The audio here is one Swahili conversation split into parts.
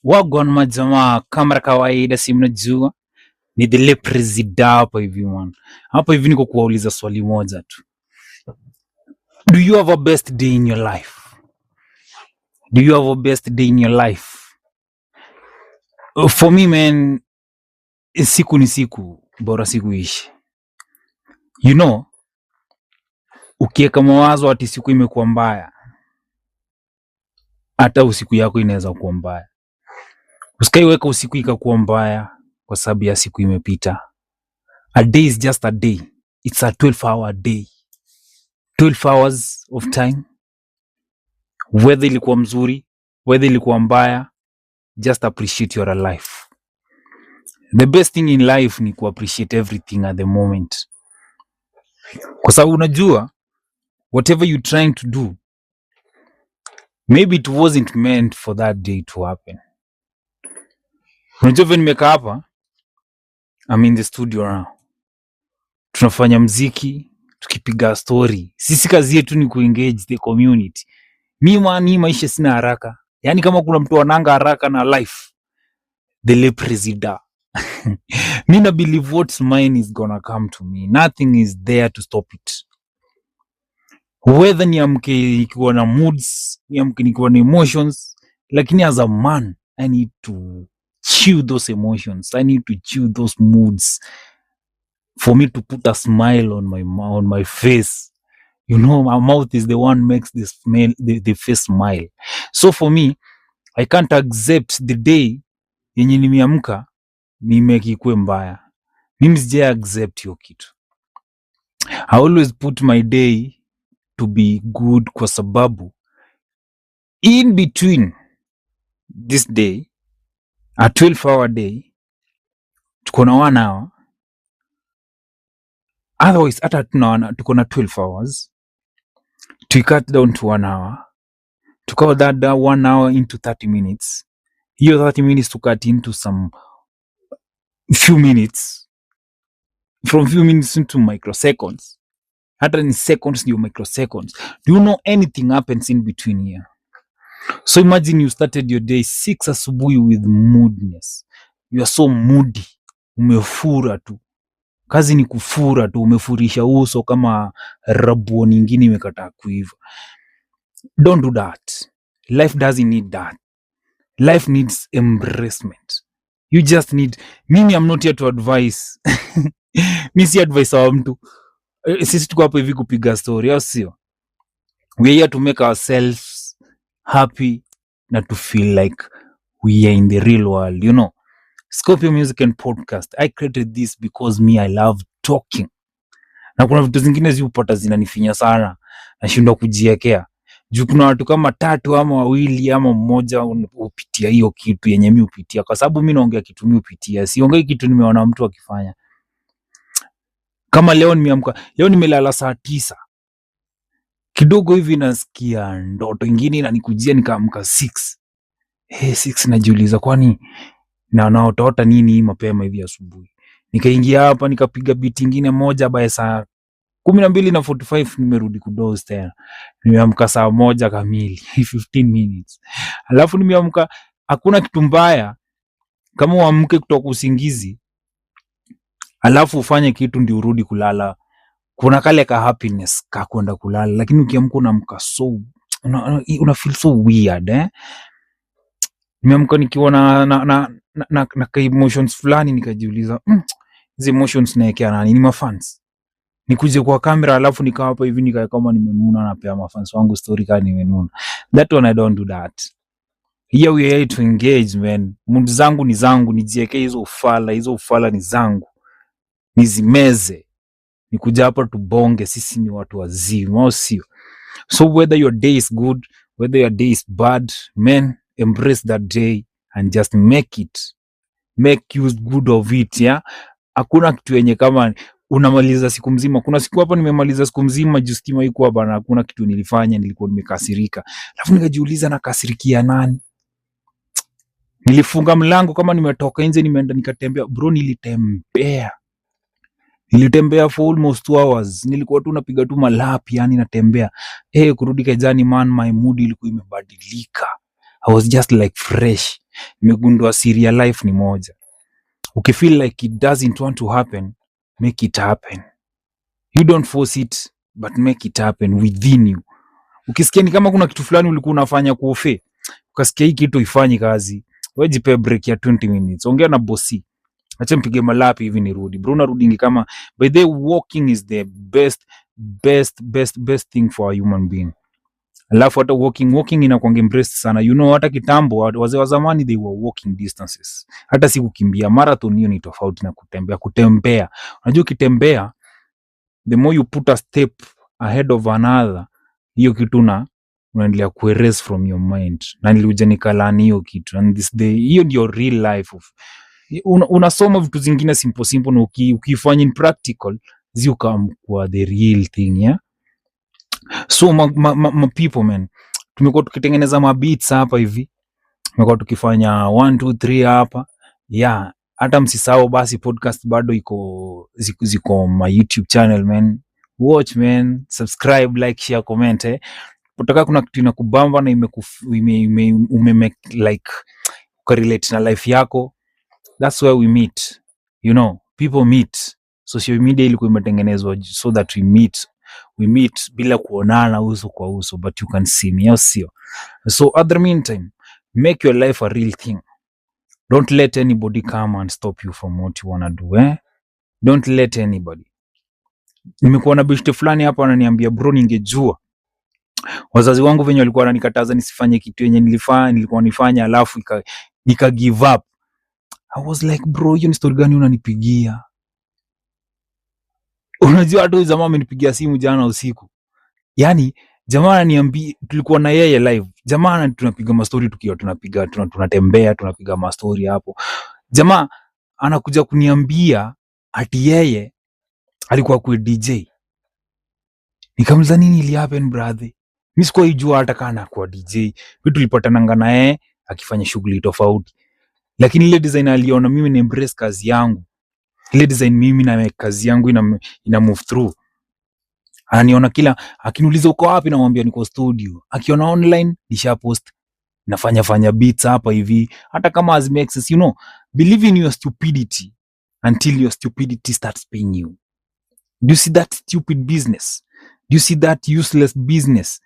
Wagwan majamaa, kama kawaida, si mnajua ni the Le President hapa hivi, man. Hapa hivi niko kuwauliza swali moja tu. Do you have a best day in your life? Do you have a best day in your life? For me, man, siku ni siku, bora siku ishi. Ukiweka mawazo ati siku imekuwa mbaya, hata usiku yako inaweza kuwa mbaya. Usikaiweka usiku ikakuwa mbaya kwa sababu ya siku imepita. A day is just a day. It's a 12 hour day. 12 hours of time. Whether ilikuwa mzuri, whether ilikuwa mbaya, just appreciate your life. The best thing in life ni ku appreciate everything at the moment. Kwa sababu unajua whatever you trying to do, maybe it wasn't meant for that day to happen. Unajua vile nimekaa hapa, I'm in the studio now. Tunafanya mziki, tukipiga story. Sisi kazi yetu ni kuengage the community. Mi man, hii maisha sina haraka. Yaani kama kuna mtu ananga haraka na life, the Le President. Mi na believe what's mine is gonna come to me. Nothing is there to stop it. Whether niamke nikiwa na moods, niamke nikiwa na emotions, lakini as a man, I need to chew those emotions. I need to chew those moods for me to put a smile on my face. My mouth is the one makes the face smile. So for me, I can't accept the day yenye nimeamka nimake ikuwe mbaya. Mimi sijai accept hiyo kitu. I always put my day to be good kwa sababu in between this day, a 12 hour day, tuko na 1 hour, otherwise hata tuna tuko na 12 hours, to cut down to 1 hour, to cut that down 1 hour into 30 minutes, hiyo 30 minutes to cut into some few minutes, from few minutes into microseconds, hata ni seconds ndio microseconds. Do you know anything happens in between here? So imagine you started your day 6 asubuhi with moodiness. You are so moody, umefura tu, kazi ni kufura tu, umefurisha uso kama rabuon ingine imekataa kuiva. Don't do that. Life doesn't need that. Life needs embracement. You just need, mimi I'm not here to advise. Mi si advice wa mtu. Sisi tuko hapo hivi kupiga story, au sio? We are here to make ourselves happy na to feel like we are in the real world. Scorpio Music and Podcast, I created this because me, I love talking, na kuna vitu zingine ziupata zinanifinya sana, nashindwa kujiekea juu kuna watu kama tatu ama wawili ama mmoja hupitia hiyo kitu yenye mi hupitia, kwa sababu mi naongea kitu mi hupitia, siongei kitu nimeona mtu akifanya. Kama leo nimeamka, leo nimelala saa 9 kidogo hivi, nasikia ndoto ingine inanikujia, nikaamka 6. Hey, 6 najiuliza kwani na naotaota nini hii mapema hivi asubuhi? Nikaingia hapa nikapiga beat ingine moja, by saa 12 na 45 nimerudi kudoze tena. Nimeamka saa 1 kamili 15 minutes, alafu nimeamka. Hakuna kitu mbaya kama uamke kutoka usingizi alafu ufanye kitu ndio urudi kulala. Kuna kale ka happiness ka kwenda kulala, lakini ukiamka unaamka so una feel so weird, eh? Nimeamka nikiwa na ka emotions fulani, nikajiuliza, hizi emotions naekea nani? Ni mafans? Nikuje kwa kamera alafu nikawa hapa hivi nikae kama nimenuna, napea mafans wangu story kama nimenuna? That one, I don't do that. Here we are here to engage, man. Mood zangu ni zangu, nijiekee hizo ufala, hizo ufala ni zangu, nizimeze. Nikuja hapa tubonge, sisi ni watu wazima, au sio? So whether your day is good, whether your day is bad, man, embrace that day and just make it, make use good of it, yeah. Hakuna kitu yenye kama unamaliza siku mzima. Kuna siku hapa nimemaliza siku mzima juu stima ikuwa bana, hakuna kitu nilifanya, nilikuwa nimekasirika, alafu nikajiuliza nakasirikia nani? Nilifunga mlango kama nimetoka nje, nimeenda nikatembea, bro, nilitembea, nilitembea for almost 2 hours. Nilikuwa tu napiga tu malap, yani natembea. Kurudi kejani, man, my mood ilikuwa imebadilika. I was just like fresh. Nimegundua siri ya life ni moja: ukifeel like it doesn't want to happen, make it happen. You don't force it, but make it happen within you. Ukisikia ni kama kuna kitu fulani ulikuwa unafanya kuofe, ukasikia hii kitu ifanyi kazi, wewe jipe break ya 20 minutes, ongea na bosi, acha mpige malapi hivi nirudi. Bro, unarudingi kama, by the way, walking is the best best best best thing for a human being. Alafu hata walking inakuanga embraced sana. Hata kitambo wazee wa zamani, they were walking distances, hata si kukimbia marathon. Hiyo ni tofauti na kutembea. Kutembea, unajua ukitembea, the more you put a step ahead of another, hiyo kitu na unaendelea kuerase from your mind. Na nilikuja nikalearn hiyo kitu, and this day hiyo ndio real life of unasoma vitu zingine simple simple na ukifanya in practical zi ukam kuwa the real thing, yeah. So ma people, man, tumekuwa tukitengeneza mabeats hapa hivi, tumekuwa tukifanya 1 2 3 hapa, yeah. Hata msisahau basi podcast bado iko, ziko my YouTube channel, man. Watch, man, subscribe, like, share, comment, eh. Kutoka kuna kitu inakubamba na ime, ume like ukarelate na life yako, that's where we meet. People meet. Social media ilikuwa imetengenezwa so that we meet. We meet bila kuonana uso kwa uso, but you can see me, au sio? So at the meantime, make your life a real thing. Don't let anybody come and stop you from what you wanna do, eh? Don't let anybody. Nimekuwa na beshte fulani hapa ananiambia, "Bro, ningejua wazazi wangu venye walikuwa wananikataza nisifanye kitu yenye nilifanya, nilikuwa nifanya, alafu nika give up." I was like, "Bro, hiyo ni story gani unanipigia?" Unajua hata huyu jamaa amenipigia simu jana usiku. Yani jamaa ananiambia, tulikuwa na yeye live, jamaa tunapiga mastori tukiwa tunapiga tunatembea, tunapiga mastori hapo. Jamaa anakuja kuniambia ati yeye alikuwa kwa DJ. Nikamuuliza, "Nini ili happen, brother?" Mi sikuwahi jua hata kana anakuwa DJ. Mi tulipatananga na yeye akifanya shughuli tofauti, lakini ile design aliona mimi ni embrace kazi yangu, ile design mimi na kazi yangu ina move through, ananiona kila akiniuliza, "Uko wapi?" Namwambia niko studio. Akiona online nisha post nafanya fanya beats hapa hivi, hata kama as makes sense. Believe in your stupidity until your stupidity starts paying you. Do you see that stupid business? Do you see that useless business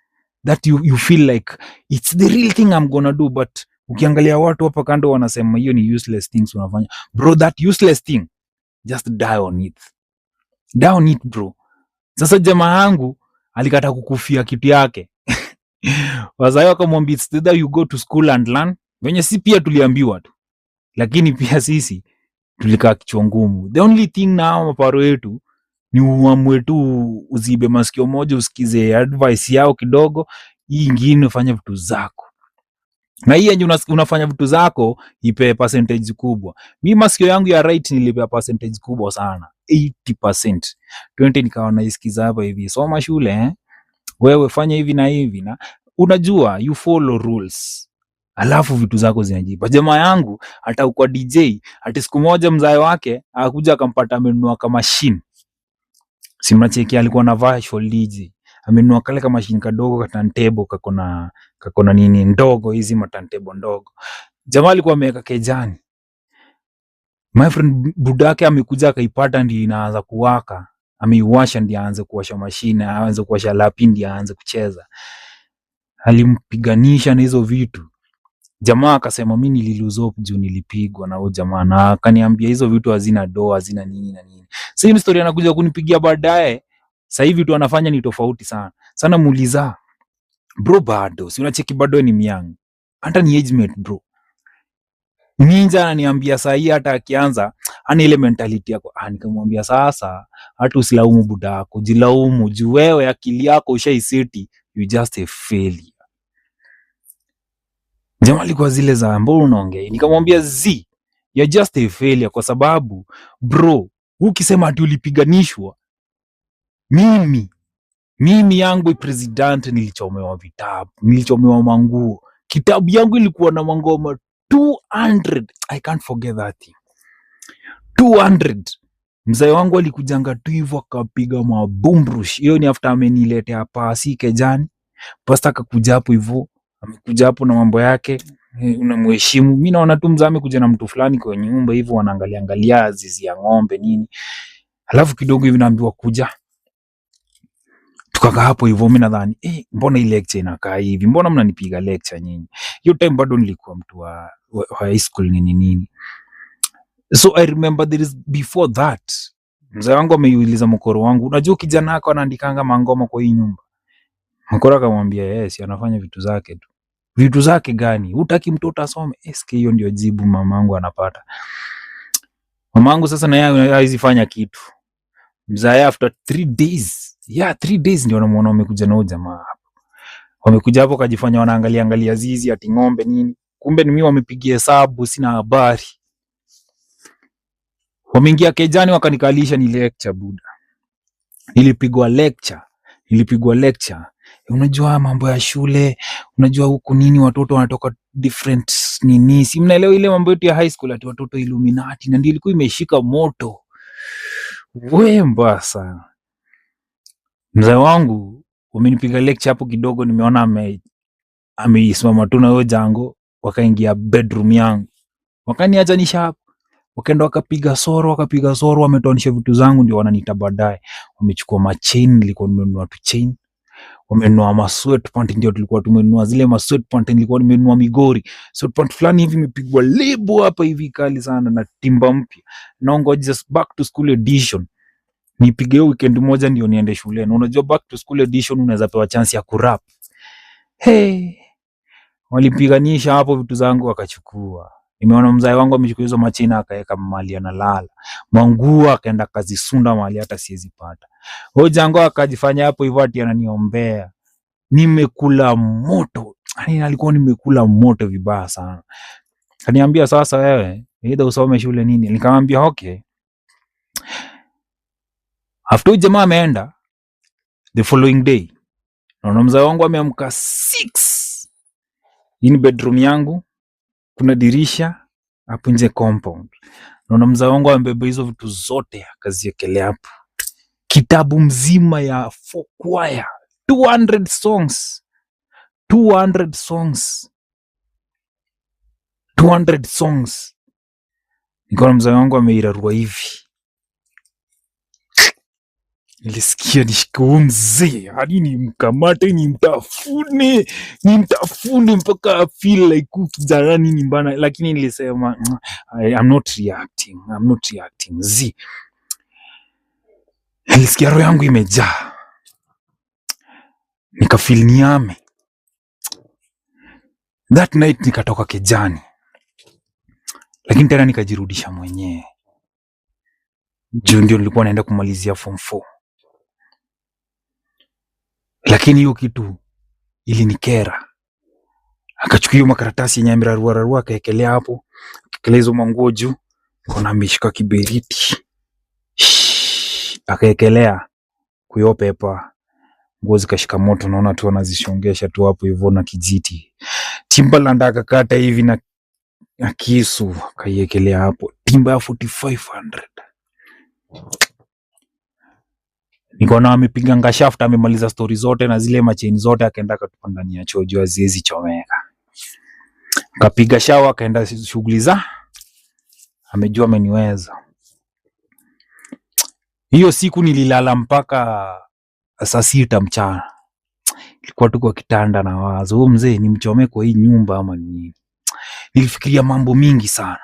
that you feel like it's the real thing I'm gonna do, but ukiangalia watu hapa kando wanasema hiyo ni useless things unafanya? Bro, that useless thing, just die on it. Die on it, bro. Sasa jamaa yangu alikata kukufia kitu yake. Wazazi wakamwambia, "It's either you go to school and learn," venye si pia tuliambiwa tu, lakini pia sisi tulikaa kichwa ngumu. The only thing na maparo yetu ni uamue tu uzibe masikio moja usikize advice yao kidogo, hii ingine ufanye vitu zako. Na hii yenye unafanya vitu zako, ipe percentage kubwa. Mi masikio yangu ya right nilipea percentage kubwa sana, 80%. 20 nikawa naisikiza hapa hivi, soma shule, eh? Wewe fanya hivi na hivi, na unajua you follow rules, alafu vitu zako zinajipa. Jamaa yangu hata kwa DJ, ati siku moja mzae wake akakuja akampata amenunua kama machine. Si mnacheki alikuwa na virtual DJ, amenunua kale kama machine kadogo ka turntable, kako na nini ndogo, hizi ma turntable ndogo. Jamaa alikuwa ameweka kejani. My friend, budake amekuja akaipata ndio inaanza kuwaka, ameiwasha ndio aanze kuwasha mashine, aanze kuwasha lapi ndio aanze kucheza. Alimpiganisha na hizo vitu. Jamaa akasema, "Mi nililose hope juu nilipigwa na huyo jamaa na akaniambia hizo vitu hazina doa, hazina nini na nini." Sasa hiyo story anakuja kunipigia baadaye. Sasa hivi vitu anafanya ni tofauti sana sana. Muuliza, "Bro, bado si unacheki bado ni myang, hata ni age mate, bro." Ninja ananiambia saa hii hata akianza ana ile mentality yako. Ah, nikamwambia, "Sasa hata usilaumu buda yako, jilaumu juu wewe akili yako ushaiseti, you just a failure." Jamaa alikuwa zile za, "Mbona unaongea?" Nikamwambia, "Z, you're just a failure kwa sababu, bro, ukisema ati ulipiganishwa, mimi yangu president nilichomewa vitabu, nilichomewa manguo. Kitabu yangu ilikuwa na mangoma 200. I can't forget that thing. 200. Mzee wangu alikujanga tu hivyo akapiga mabumbrush. Hiyo ni after ameniletea pasi kejani. Pasta akakuja hapo hivyo, amekuja hapo na mambo yake. Unamheshimu. Mi naona tu mzee amekuja na mtu fulani kwa nyumba hivyo, wanaangalia angalia zizi ya ng'ombe nini, alafu kidogo hivi naambiwa kuja. Tukakaa hapo hivyo, mi nadhani, mbona hii lecture inakaa hivi? Mbona mnanipiga lecture nyinyi? Hiyo time bado nilikuwa mtu wa high school, nini nini. So I remember there is before that, mzee wangu ameiuliza mkoro wangu, "Unajua kijana wako anaandikanga mangoma kwa hii nyumba?" Mkoro akamwambia, "Yes, anafanya vitu zake tu." "Vitu zake gani? Hutaki mtoto asome?" SK, hiyo ndio jibu mamangu anapata. Mamangu sasa na yeye hawezi fanya kitu. Mzae after 3 days, yeah, 3 days ndio namuona wamekuja na huyu jamaa hapo. Wamekuja hapo kajifanya wanaangalia angalia zizi ati ng'ombe nini. Kumbe ni mimi wamepigia hesabu, sina habari. Wameingia kejani wakanikalisha ni lecture, buda. Nilipigwa lecture. Nilipigwa lecture. "Unajua mambo ya shule, unajua huku nini watoto wanatoka different nini." Si mnaelewa ile mambo yetu ya high school ati watoto Illuminati, na ndio ilikuwa imeshika moto. We, mbaya sana. Mzee wangu wamenipiga lecture hapo kidogo, nimeona ameisimama tu na huyo jango, wakaingia bedroom yangu. Wakaniachanisha hapo. Wakaenda wakapiga soro, wakapiga soro, wametoanisha vitu zangu, ndio wananiita baadaye. Wamechukua machain, nilikuwa nimenunua tu chain. Wamenunua ma sweatpant, ndio tulikuwa tumenunua zile ma sweatpant nilikuwa nimenunua Migori. Sweatpant fulani hivi imepigwa lebo hapa hivi kali sana na timba mpya. Naongoja back to school edition. Nipige hiyo weekend moja ndio niende shule. Na unajua back to school edition unaweza pewa chance ya kurap. Hey, walipiganisha hapo vitu zangu wakachukua. Nimeona mzae wangu amechukua hizo machina akaweka mahali analala. Manguo akaenda akazisunda mahali hata siwezi pata. Huyo jango akajifanya hapo hivyo ati ananiombea. Nimekula moto. Yaani alikuwa nimekula moto vibaya sana. Kaniambia, "Sasa wewe, either usome shule nini." Nikamwambia okay. After huyu jamaa ameenda, the following day, naona mzae wangu ameamka 6. Hii ni bedroom yangu, kuna dirisha hapo nje compound. Naona mzae wangu amebeba hizo vitu zote akaziekelea hapo. Kitabu mzima ya four choir, 200 songs, 200 songs, 200 songs. Nikaona mzae wangu ameirarua hivi. Nilisikia nishike huyu mzee hadi nimkamate, nimtafune, nimtafune mpaka feel like huyu kijana nini mbana, lakini nilisema, I'm not reacting, I'm not reacting." Z, nilisikia roho yangu imejaa, nikafeel niame. That night nikatoka kejani, lakini tena nikajirudisha mwenyewe juu ndio nilikuwa naenda kumalizia form 4, lakini hiyo kitu ilinikera. Akachukua hiyo makaratasi yenye amerarua rarua akaekelea hapo, akaekelea hizo manguo juu, kona ameshika kiberiti. Shhh, akaekelea kuyo pepa, nguo zikashika moto, naona tu anazishongesha tu hapo hivyo na kijiti. Timberland akakata hivi na kisu akaiekelea hapo, timba ya 4500. Nikaona amepiga ngashaft, amemaliza stori zote na zile machain zote, akaenda akatupa ndani ya choo juu haziwezi chomeka. Akapiga shawa, akaenda shughuli za, amejua ameniweza. Hiyo siku nililala mpaka saa 6 mchana, ilikuwa tu kwa kitanda na wazo, huyu mzee nimchomee kwa hii nyumba ama ni nini? Nilifikiria mambo mingi sana,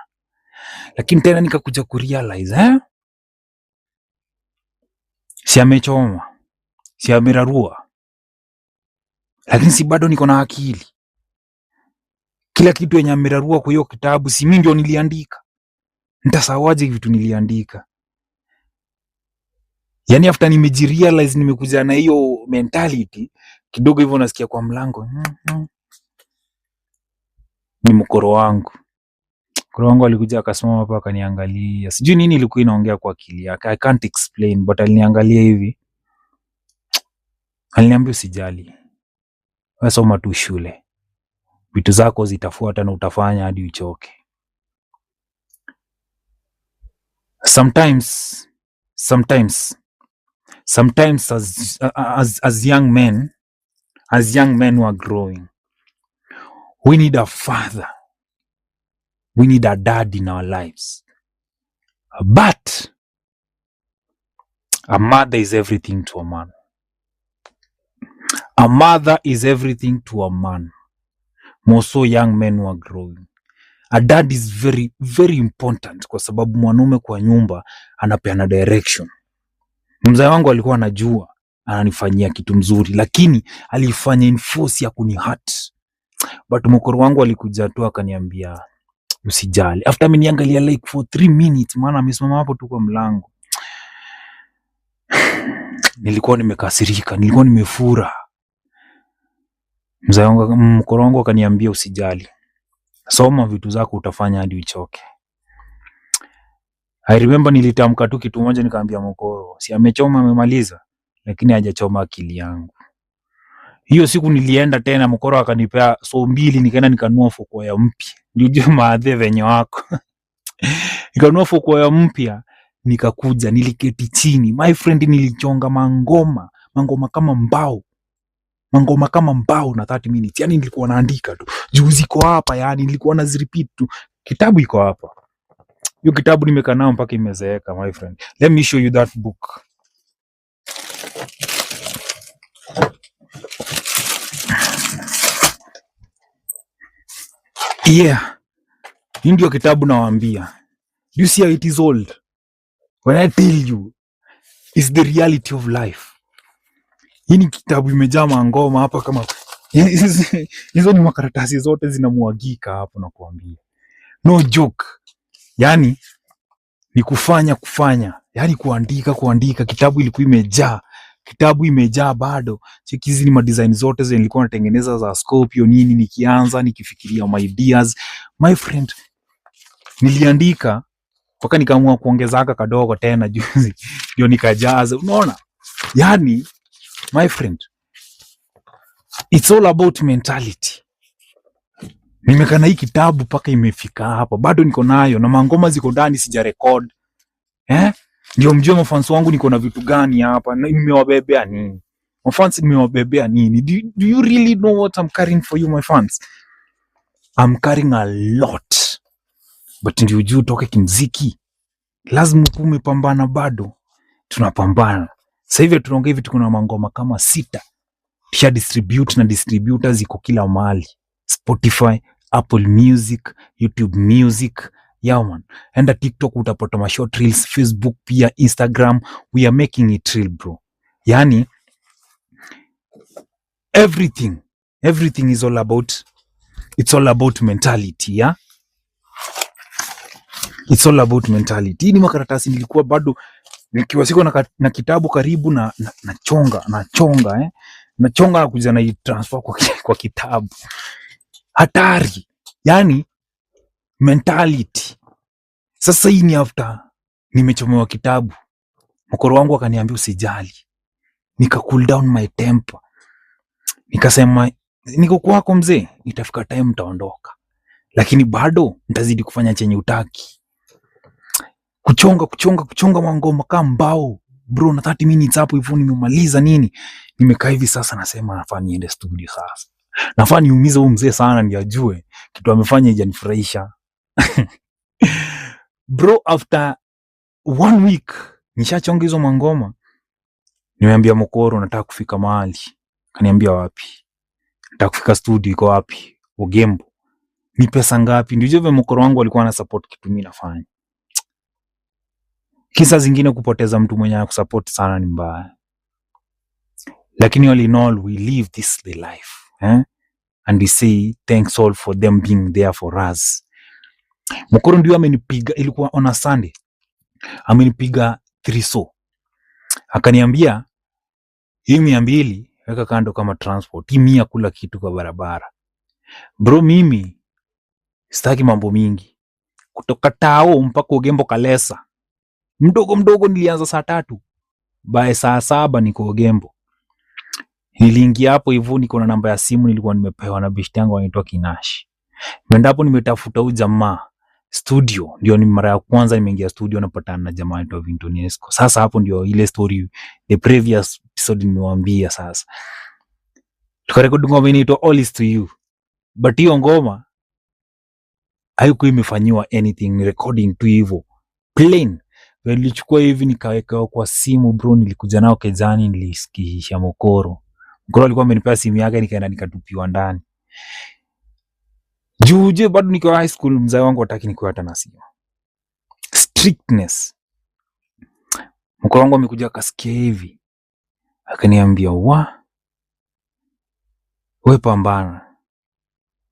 lakini tena nikakuja kurealize, eh? Si amechoma, si amerarua, lakini si bado niko na akili. Kila kitu yenye amerarua kwa hiyo kitabu, si mimi ndio niliandika? Nitasawaje vitu niliandika? Yani after nimejirealize, nimekuja na hiyo mentality kidogo hivyo, nasikia kwa mlango Ni mkoro wangu. Mkoro wangu alikuja akasimama hapa akaniangalia, sijui nini ilikuwa inaongea kwa akili yake, I can't explain, but aliniangalia hivi, aliniambia, "Usijali, wewe soma tu shule, vitu zako zitafuata na utafanya hadi uchoke." Sometimes, sometimes, sometimes as young men who are growing, we need a father. We need a dad in our lives. But a mother is everything to a man. A mother is everything to a man. More so young men who are growing. A dad is very, very important kwa sababu mwanaume kwa nyumba anapeana direction. Mzee wangu alikuwa anajua ananifanyia kitu mzuri, lakini alifanya in force ya kunihurt. But mokoro wangu alikuja tu akaniambia usijali. After ameniangalia like for 3 minutes, maana amesimama hapo tu kwa mlango. Nilikuwa nimekasirika, nilikuwa nimefura. Mzee wangu, mkoro wangu akaniambia usijali, soma vitu zako utafanya hadi uchoke. I remember nilitamka tu kitu moja, nikaambia mokoro, si amechoma amemaliza, lakini hajachoma akili yangu. Hiyo siku nilienda tena, mokoro akanipea so mbili, nikaenda nikanunua Fukuyama mpya, ndio maadhe venye wako nikanunua Fukuyama mpya, nikakuja niliketi chini, my friend, nilichonga mangoma mangoma kama mbao, mangoma kama mbao na 30 minutes. Yani nilikuwa naandika tu juu ziko hapa, yani nilikuwa nazirepeat tu. Kitabu iko hapa, hiyo kitabu nimekaa nayo mpaka imezeeka, my friend. Let me show you that book. Yeah, hii ndio kitabu nawaambia. You see how it is old. When I tell you, it's the reality of life. Hii ni kitabu imejaa mangoma hapa kama hizo ni makaratasi zote zinamwagika hapo nakuambia. No joke. Yani ni kufanya kufanya, yani kuandika kuandika. Kitabu ilikuwa imejaa, kitabu imejaa bado. Cheki, hizi ni madesign zote zenye nilikuwa natengeneza za Scorpio nini, nikianza nikifikiria my ideas, my friend, niliandika mpaka nikaamua kuongeza haka kadogo tena juzi ndio nikajaza. Unaona, yani my friend, it's all about mentality. Nimekaa na hii kitabu mpaka imefika hapa, bado niko nayo na mangoma ziko ndani, sija record eh? Ndio mjue mafans wangu niko na vitu gani hapa, na nimewabebea nini mafans, nimewabebea nini? Do you really know what I'm carrying for you, my fans? I'm carrying a lot, but ndio ujue utoke kimziki, lazima ukuwe umepambana. Bado tunapambana sasa hivi, tunaongea hivi, tuko na mangoma kama sita tusha distribute na distributors ziko kila mahali, Spotify, Apple Music, YouTube Music. Yeah man, enda TikTok utapata ma short reels, Facebook pia, Instagram. We are making it real, bro. Yani everything is all about, it's all about mentality, yeah? It's all about mentality. Hii ni makaratasi nilikuwa bado nikiwa siko na kitabu karibu na nachonga nachonga, eh? Nachonga na kuja na transfer kwa kitabu. Hatari, yani mentality. Sasa hii ni after nimechomewa kitabu, mkoro wangu akaniambia usijali, nika cool down my temper, nikasema niko kwako mzee, itafika time nitaondoka, lakini bado nitazidi kufanya chenye utaki. Kuchonga kuchonga kuchonga mangoma kama mbao bro, na 30 minutes hapo hivyo nimemaliza nini, nimekaa hivi sasa, nasema nafaa niende studio sasa, nafaa niumize huyu mzee sana ndio ajue kitu amefanya haijanifurahisha. Bro, after one week nishachonga hizo mangoma, nimeambia mokoro nataka kufika mahali. Kaniambia wapi? Nataka kufika studio. Iko wapi? Ogembo. Ni pesa ngapi? Ndio vile mokoro wangu alikuwa ana support kitu mimi nafanya. Kisa zingine kupoteza mtu mwenye anakusupport sana ni mbaya, lakini all in all we live this the life, eh? And we say thanks all for them being there for us. Mokoro ndio amenipiga, ilikuwa on a Sunday, amenipiga 3 so akaniambia hii 200 weka kando kama transport, hii 100 kula kitu kwa barabara. Bro, mimi sitaki mambo mingi, kutoka tao mpaka Ogembo Kalesa mdogo mdogo. Nilianza saa 3, by saa 7 niko Ogembo. Niliingia hapo hivyo, niko na namba ya simu nilikuwa nimepewa na beshte yangu anaitwa Kinashi. Nimeenda hapo nimetafuta huyu jamaa studio, ndio ni mara ya kwanza nimeingia studio, napatana na jamaa anaitwa Vintonesco. Sasa hapo ndio ile story the previous episode nimewaambia. Sasa tukarekodi ngoma inaitwa All Is To You, but hiyo ngoma Haikuwa imefanyiwa anything, ni recording tu hivyo plain. Nilichukua hivi nikawekewa kwa simu, bro. Nilikuja nao kejani, nilisikisha mokoro. Mokoro alikuwa amenipea simu yake, nikaenda nikatupiwa ndani. Juu je, bado nikiwa high school, mzee wangu hataki nikuwe hata na simu. Strictness. Mokoro wangu amekuja akasikia hivi, akaniambia, "Wa we, pambana,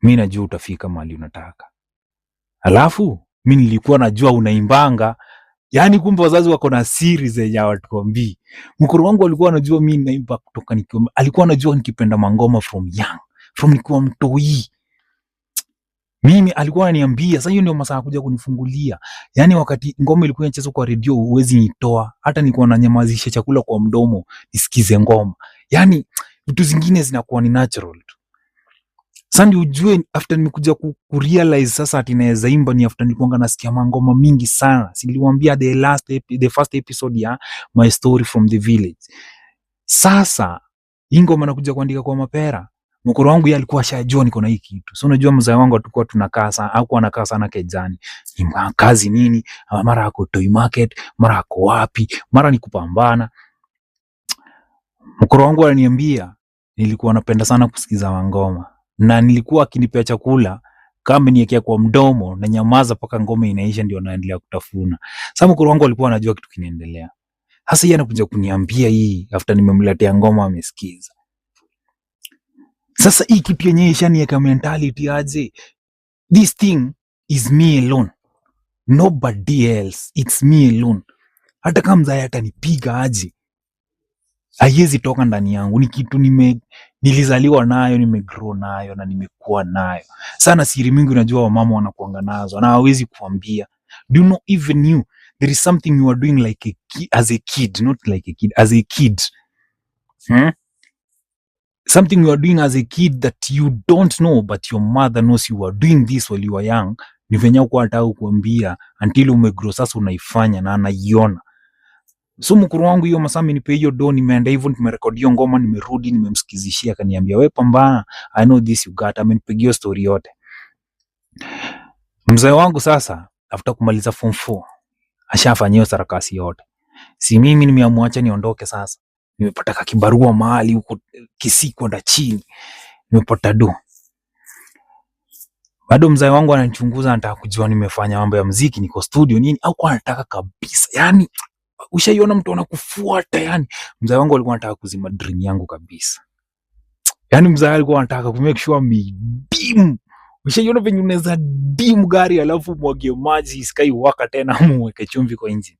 mi najua utafika mahali unataka. Alafu mi nilikuwa najua unaimbanga." Yaani kumbe wazazi wako na siri zenye hawatuambii. Mkoro wangu alikuwa anajua mi naimba kutoka nikiwa, alikuwa anajua nikipenda mangoma from young, from nikiwa mtoi. Mimi alikuwa ananiambia, sasa hiyo ndio masaa kuja kunifungulia. Yaani wakati ngoma ilikuwa inachezwa kwa redio huwezi nitoa, hata nilikuwa nanyamazisha chakula kwa mdomo nisikize ngoma. Yaani vitu zingine zinakuwa ni natural tu. Sasa ndio ujue after nimekuja ku realize sasa ati naweza imba ni after nilikuwa nasikia mangoma mingi sana. Si niliwaambia the first episode ya my story from the village. Sasa hii ngoma nakuja kuandika kwa mapera. Mkoro wangu yeye alikuwa ashajua niko na hii kitu. So unajua mzee wangu hatukuwa tunakaa sana, hakuwa anakaa sana kejani. Ni kazi nini? Mara ako Toi Market, mara ako wapi, mara ni kupambana. Mkoro wangu ananiambia nilikuwa napenda sana kusikiza mangoma, na nilikuwa akinipea chakula kama ameniwekea kwa mdomo na nyamaza mpaka ngoma inaisha, ndio naendelea kutafuna. Sasa mkoro wangu alikuwa anajua kitu kinaendelea. Sasa yeye anakuja kuniambia hii after nimemletea ngoma amesikiza. Sasa hii kitu yenyewe ishaniweka mentality aje, this thing is me alone, nobody else, it's me alone. Hata kama mzae atanipiga aje, haiwezi toka ndani yangu. Ni kitu nilizaliwa nayo, nimegrow nayo na nimekuwa nayo sana. Siri mingi unajua wamama wanakuanga nazo na hawawezi kuambia. Do you know, even you, there is something you are doing like as a kid, not like a kid, as a kid, Something you are doing as a kid that you don't know, but your mother knows you are doing this while you are young. Ni venye hukuwa anataka kukuambia until umegrow, sasa unaifanya na anaiona. So mkuru wangu hiyo masaa amenipe hiyo do, nimeenda hivyo, nimerekodi hiyo ngoma, nimerudi, nimemsikizishia, akaniambia, "We pambana, I know this you got." Amenipigia story yote. Mzee wangu sasa after kumaliza form 4 ashafanyia hiyo sarakasi yote, si mimi nimeamua acha niondoke sasa. Nimepata kakibarua mahali huko Kisii kwenda chini, nimepata do. Bado mzee wangu ananichunguza, anataka kujua nimefanya mambo ya muziki, niko studio nini, au kwa anataka kabisa. Yani ushaiona mtu anakufuata yani. Mzee wangu alikuwa anataka kuzima dream yangu kabisa. Yani mzee alikuwa anataka ku make sure dim. Ushaiona venye unaweza dim gari alafu mwagie maji isikae waka tena, muweke chumvi kwa engine?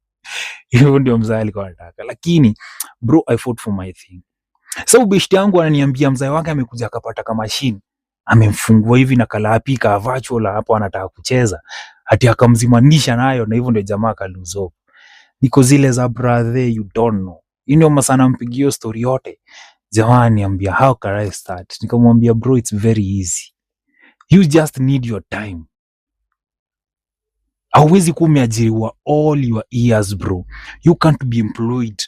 Hivyo ndio mzee alikuwa anataka. Lakini bro, I fought for my thing. Sasa beshte yangu ananiambia mzee wake amekuja akapata kama machine, amemfungua hivi na kalapi ka virtual hapo, anataka kucheza, ati akamzimanisha nayo, na hivyo ndio jamaa akalose hope. Niko zile za, "Brother, you don't know." Hii ndio masaa nampigia hiyo story yote. Jamaa ananiambia, "How can I start?" Nikamwambia, "Bro, it's very easy. You just need your time. Hauwezi kuwa umeajiriwa all your years, bro. You can't be employed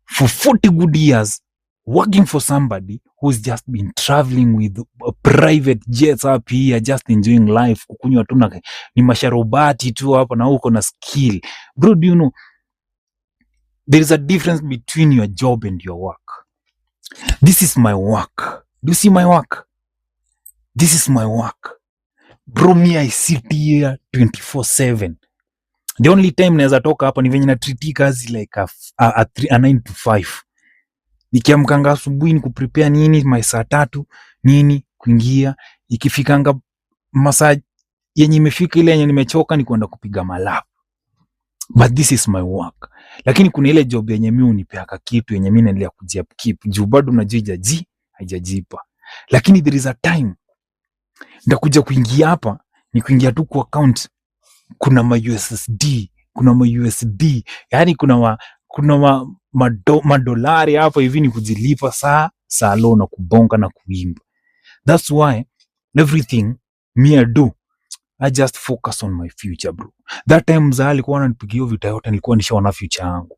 for 40 good years working for somebody who's just been traveling with private jets up here, just enjoying life, kukunywa tu na ni masharobati tu hapa na huko na skill. Bro, do you know there is a difference between your job and your work? This is my work. Do you see my work? This is my work. Bro, me, I sit here 24/7. The only time naweza toka hapa ni venye na treat kazi like a 9 to 5. Nikiamkanga asubuhi ni kuprepare nini, ma saa tatu nini kuingia, ikifikanga masaa yenye imefika ile yenye nimechoka ni kwenda kupiga malap, but this is my work. Lakini kuna ile job yenye mi unipeaka kitu yenye mi naendelea kujiupkeep juu bado unajua haijajipa, lakini there is a time ndakuja kuingia hapa, ni kuingia tu kwa account, kuna ma USSD, kuna ma USD, yani kuna madolari hapo hivi, ni kujilipa saa salo na kubonga na kuimba. That's why everything me I do, I just focus on my future, bro. That time mzaa alikuwa ananipigia hiyo vita yote, nilikuwa nishaona future yangu.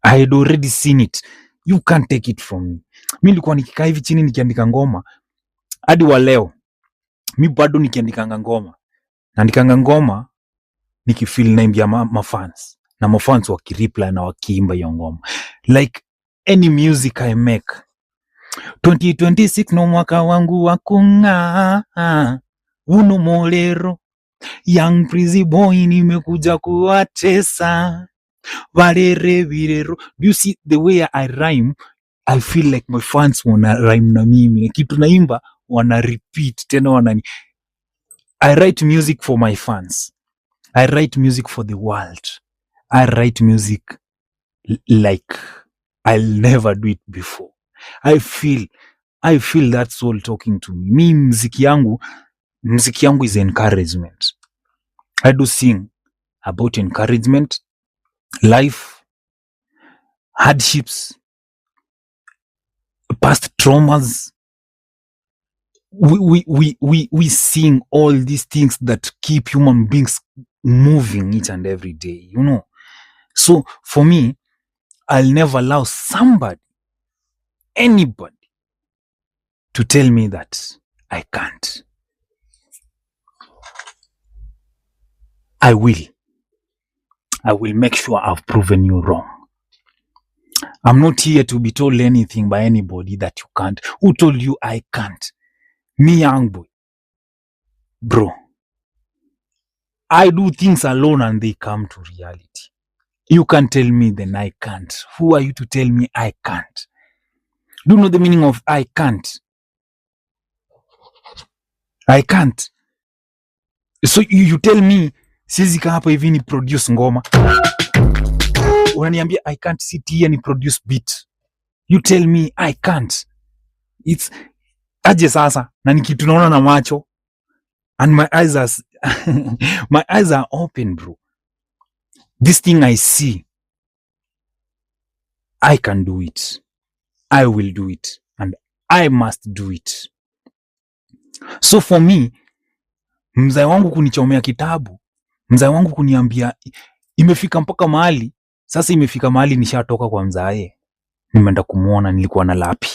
I had already seen it. You can't take it from me. Mi nilikuwa nikikaa hivi chini nikiandika ngoma, hadi wa leo mi bado nikiandikanga ngoma. Naandikanga ngoma nikifeel naimbia mafans na mafans wakireply na wakiimba hiyo ngoma. Like any music I make. 2026 no mwaka wangu wa kung'aa, uno molero young Prezzy boy nimekuja kuwatesa valere virero. Do you see the way I rhyme? I feel like my fans wana rhyme na mimi, na kitu naimba wana repeat tena wanani. I write music for my fans. I write music for the world. I write music like I'll never do it before. I feel that soul talking to me. Mi mziki yangu is encouragement. I do sing about encouragement, life, hardships, past traumas. We sing all these things that keep human beings moving each and every day. So for me, I'll never allow somebody, anybody, to tell me that I can't. I will. I will make sure I've proven you wrong. I'm not here to be told anything by anybody that you can't. Who told you I can't? Me, young boy. Bro, I do things alone and they come to reality. You can't tell me then I can't. Who are you to tell me I can't? Do you know the meaning of I can't? I can't. So you tell me siwezi kaa hapa hivi ni produce ngoma. Unaniambia I can't sit here ni produce beat. You tell me I can't. It's aje sasa na ni kitu naona na macho and my eyes are open, bro. This thing I see, I can do it. I will do it and I must do it. So for me, mzae wangu kunichomea kitabu, mzae wangu kuniambia, imefika mpaka mahali sasa, imefika mahali nishatoka kwa mzae, nimeenda kumuona, nilikuwa na lapi.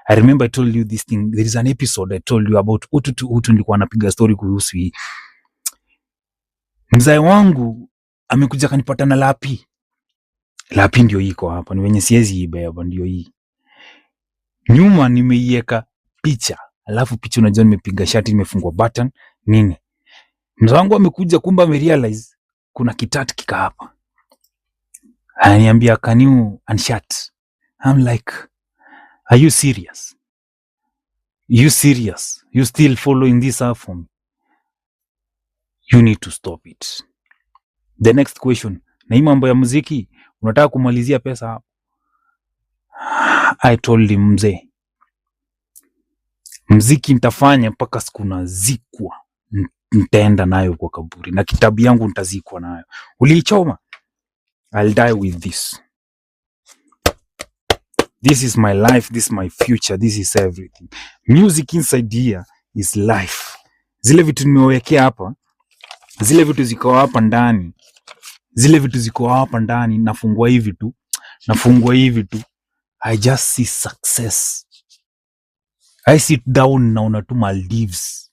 I remember I told you this thing. There is an episode I told you about utu tu utu, nilikuwa napiga story kuhusu hii. Mzae wangu amekuja kanipata na lapi. Lapi ndio iko hapa, ni wenye siwezi ibeba, ndio hii. Nyuma nimeiweka picha, alafu picha unajua nimepiga shati, nimefungwa button nini. Mzee wangu amekuja, kumbe amerealize kuna kitatu kika hapa. Ananiambia, "Can you unshirt?" I'm like, "Are you serious? You serious? You still following this up for me? You need to stop it." The next question, na hii mambo ya muziki unataka kumalizia pesa hapo? I told him, mzee, mziki nitafanya mpaka siku nazikwa, nitaenda nayo kwa kaburi na kitabu yangu nitazikwa nayo. Uliichoma? I'll die with this. This is my life, this is my future, this is everything. Music inside here is life. Zile vitu nimewekea hapa, zile vitu ziko hapa ndani, zile vitu ziko hapa ndani, nafungua hivi tu, nafungua hivi tu. I just see success. I sit down naona tu Maldives,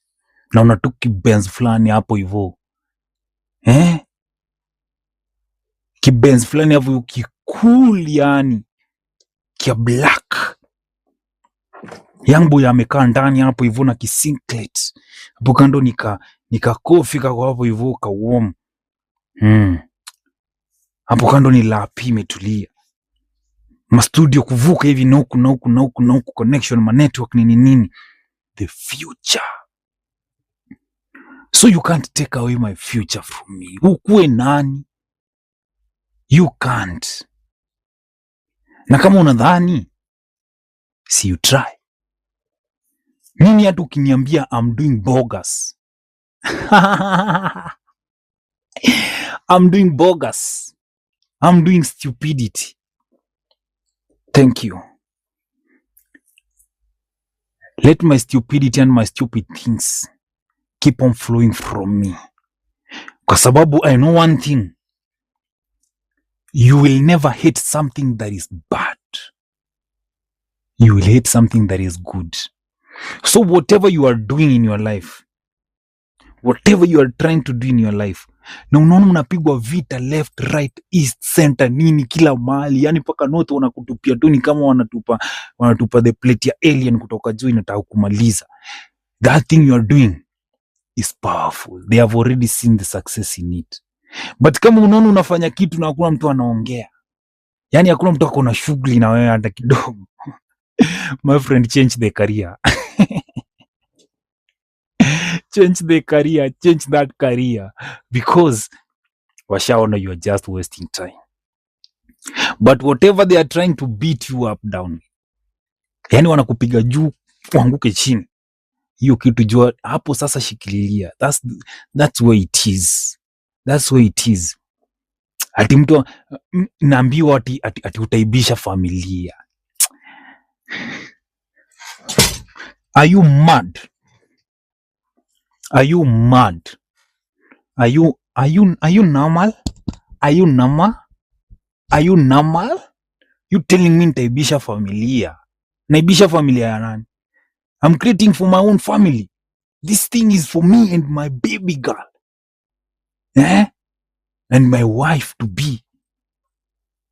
naona tu kibenz fulani hapo hivo, eh? Kibenz fulani hapo kikul, yani kia black. Young boy amekaa ndani hapo hivo na kisinglet hapo kando, nika kofi kako hapo hivo ka warm. Hapo kando ni lapi imetulia, mastudio kuvuka hivi na huku na huku na huku na huku, connection ma network nini nini, the future. So you can't take away my future from me. Ukuwe nani? You can't. Na kama unadhani, si you try. Mimi hata ukiniambia I'm doing bogus, I'm doing bogus, I'm doing stupidity. Thank you. Let my stupidity and my stupid things keep on flowing from me, kwa sababu I know one thing: you will never hate something that is bad, you will hate something that is good. So whatever you are doing in your life, Whatever you are trying to do in your life, na unaona unapigwa vita left, right, east, center, nini, kila mahali, yani mpaka north wanakutupia tu, ni kama wanatupa the plate ya alien kutoka juu inataka kumaliza. That thing you are doing is powerful. They have already seen the success in it. But kama unaona unafanya kitu na hakuna mtu anaongea, yani hakuna mtu ako na shughuli na wewe hata kidogo, my friend, change the career, change the career, change that career, because washaona you are just wasting time. But whatever they are trying to beat you up down, yani wanakupiga juu uanguke chini, hiyo kitu jua hapo sasa, shikililia. That's where it is, that's where it is. Ati mtu naambiwa ati utaibisha familia. Are you mad? Are you mad? Are you normal? Are you normal? Are you normal? You telling me nitaibisha familia? Naibisha familia ya nani? I'm creating for my own family. This thing is for me and my baby girl. Eh? And my wife to be.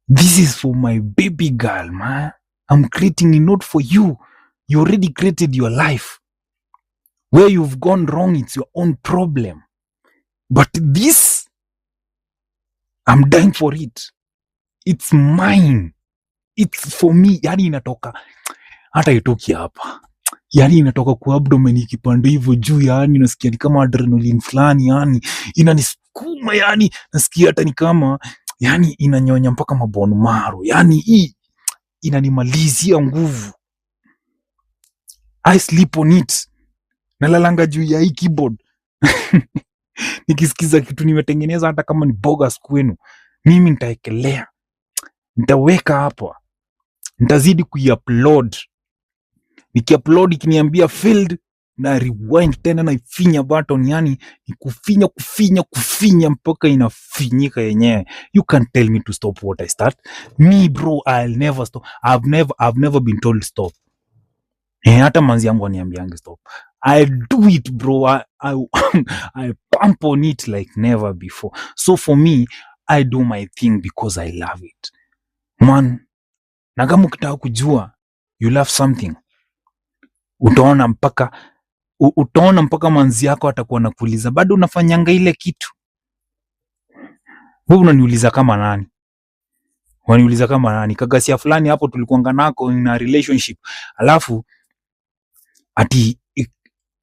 This is for my baby girl, man. I'm creating it not for you. You already created your life. Where you've gone wrong, it's your own problem. But this, I'm dying for it. It's mine. It's for me. Yani inatoka, hata itoki hapa. Yani inatoka kwa abdomen ikipanda hivyo juu, yani nasikia ni kama adrenaline fulani, yani inanisukuma, yani nasikia hata ni kama, yani inanyonya mpaka mabone marrow, yani hii inanimalizia nguvu. I sleep on it. Nalalanga juu ya hii keyboard nikisikiza kitu nimetengeneza, hata kama ni bogus kwenu, mimi nitaekelea, nitaweka hapa, nitazidi kuiupload. Nikiupload ikiniambia failed, na rewind tena naifinya button, yani ni kufinya kufinya kufinya mpaka inafinyika yenyewe. You can't tell me to stop what I start. Me bro, I'll never stop. I've never been told stop. Eh, hata manzi yangu aniambiange stop. I do it, bro. I pump on it like never before. So for me, I do my thing because I love it, man. Na kama ukitaka kujua you love something, utaona mpaka manzi yako atakuwa nakuuliza, "Bado unafanyanga ile kitu?" Wewe unaniuliza kama nani? Waniuliza kama nani? Kagasia fulani hapo tulikuanga nako na relationship, alafu ati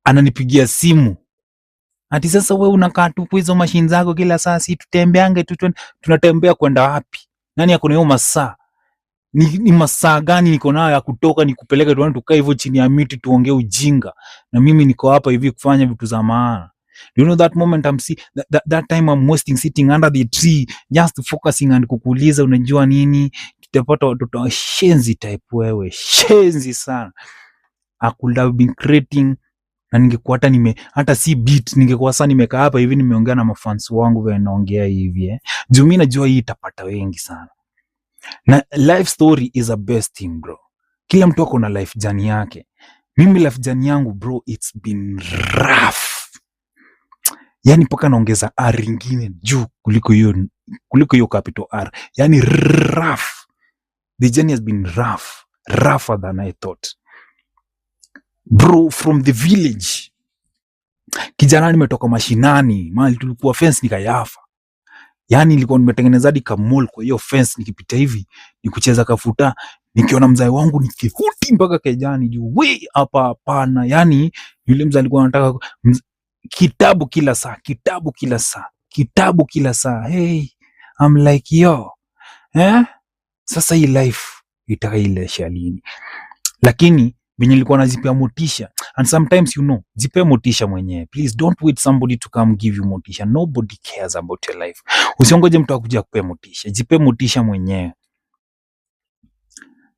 ananipigia simu ati, "Sasa wewe unakaa tu kwa hizo mashine zako kila saa, si tutembeange tu?" Tunatembea kwenda wapi? Nani ako na hiyo masaa? Ni masaa gani niko nayo ya kutoka nikupeleke tuone tukae hivyo chini ya miti tuongee ujinga, na mimi niko hapa hivi kufanya vitu za maana? Do you know that moment I'm see that time I'm wasting sitting under the tree just focusing and kukuuliza, "Unajua nini, tutapata watoto?" Shenzi type wewe, shenzi sana. I could have been creating na ningekuwa hata nime hata si beat, ningekuwa sasa nimekaa hapa hivi nimeongea na mafans wangu vile naongea hivi, eh. Juu mimi najua hii itapata wengi sana. Na life story is a best thing, bro. Kila mtu ako na life journey yake. Mimi life journey yangu, bro, it's been rough, yani mpaka naongeza R ingine juu kuliko hiyo capital R, yani rough. The journey has been rough, rougher than I thought, bro. From the village, kijana, nimetoka mashinani mahali tulikuwa fence nikayafa. Yani nilikuwa nimetengeneza hadi kamall kwa hiyo fence, nikipita hivi ni kucheza kafuta, nikiona mzae wangu nikihuti mpaka kejani juu we hapa hapana. Yani yule mzee alikuwa anataka kitabu kila saa, kitabu kila saa, kitabu kila saa. Hey, I'm like, yo, eh? Sasa hii life itakailesha lini? Lakini venye nilikuwa nazipea motisha, and sometimes jipe motisha mwenyewe. Please don't wait somebody to come give you motisha. Nobody cares about your life. Usiongoje mtu akuja kupea motisha, jipe motisha mwenyewe.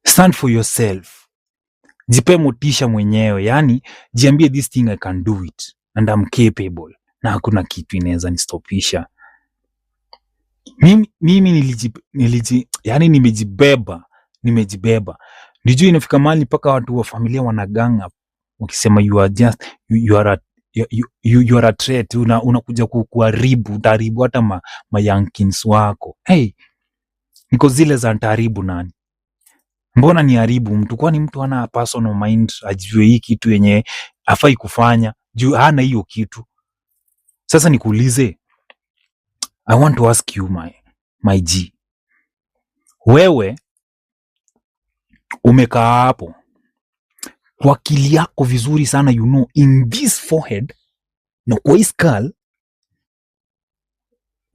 Stand for yourself, jipe motisha mwenyewe. Yani jiambie, "This thing I can do it and I'm capable na hakuna kitu inaweza nistopisha." Mimi yani nimejibeba, nimejibeba. Nijua inafika mahali mpaka watu wa familia wanagang up wakisema, you are just you, you are a, you are a threat. Unakuja kuharibu, utaharibu hata ma youngkins wako. Hey, niko zile za ntaharibu nani? Mbona niharibu mtu? Kwani mtu hana personal mind ajue hii kitu yenye afai kufanya juu hana hiyo kitu? Sasa nikuulize, I want to ask you, my G, wewe umekaa hapo kwa akili yako vizuri sana, you know in this forehead na kwa hii skull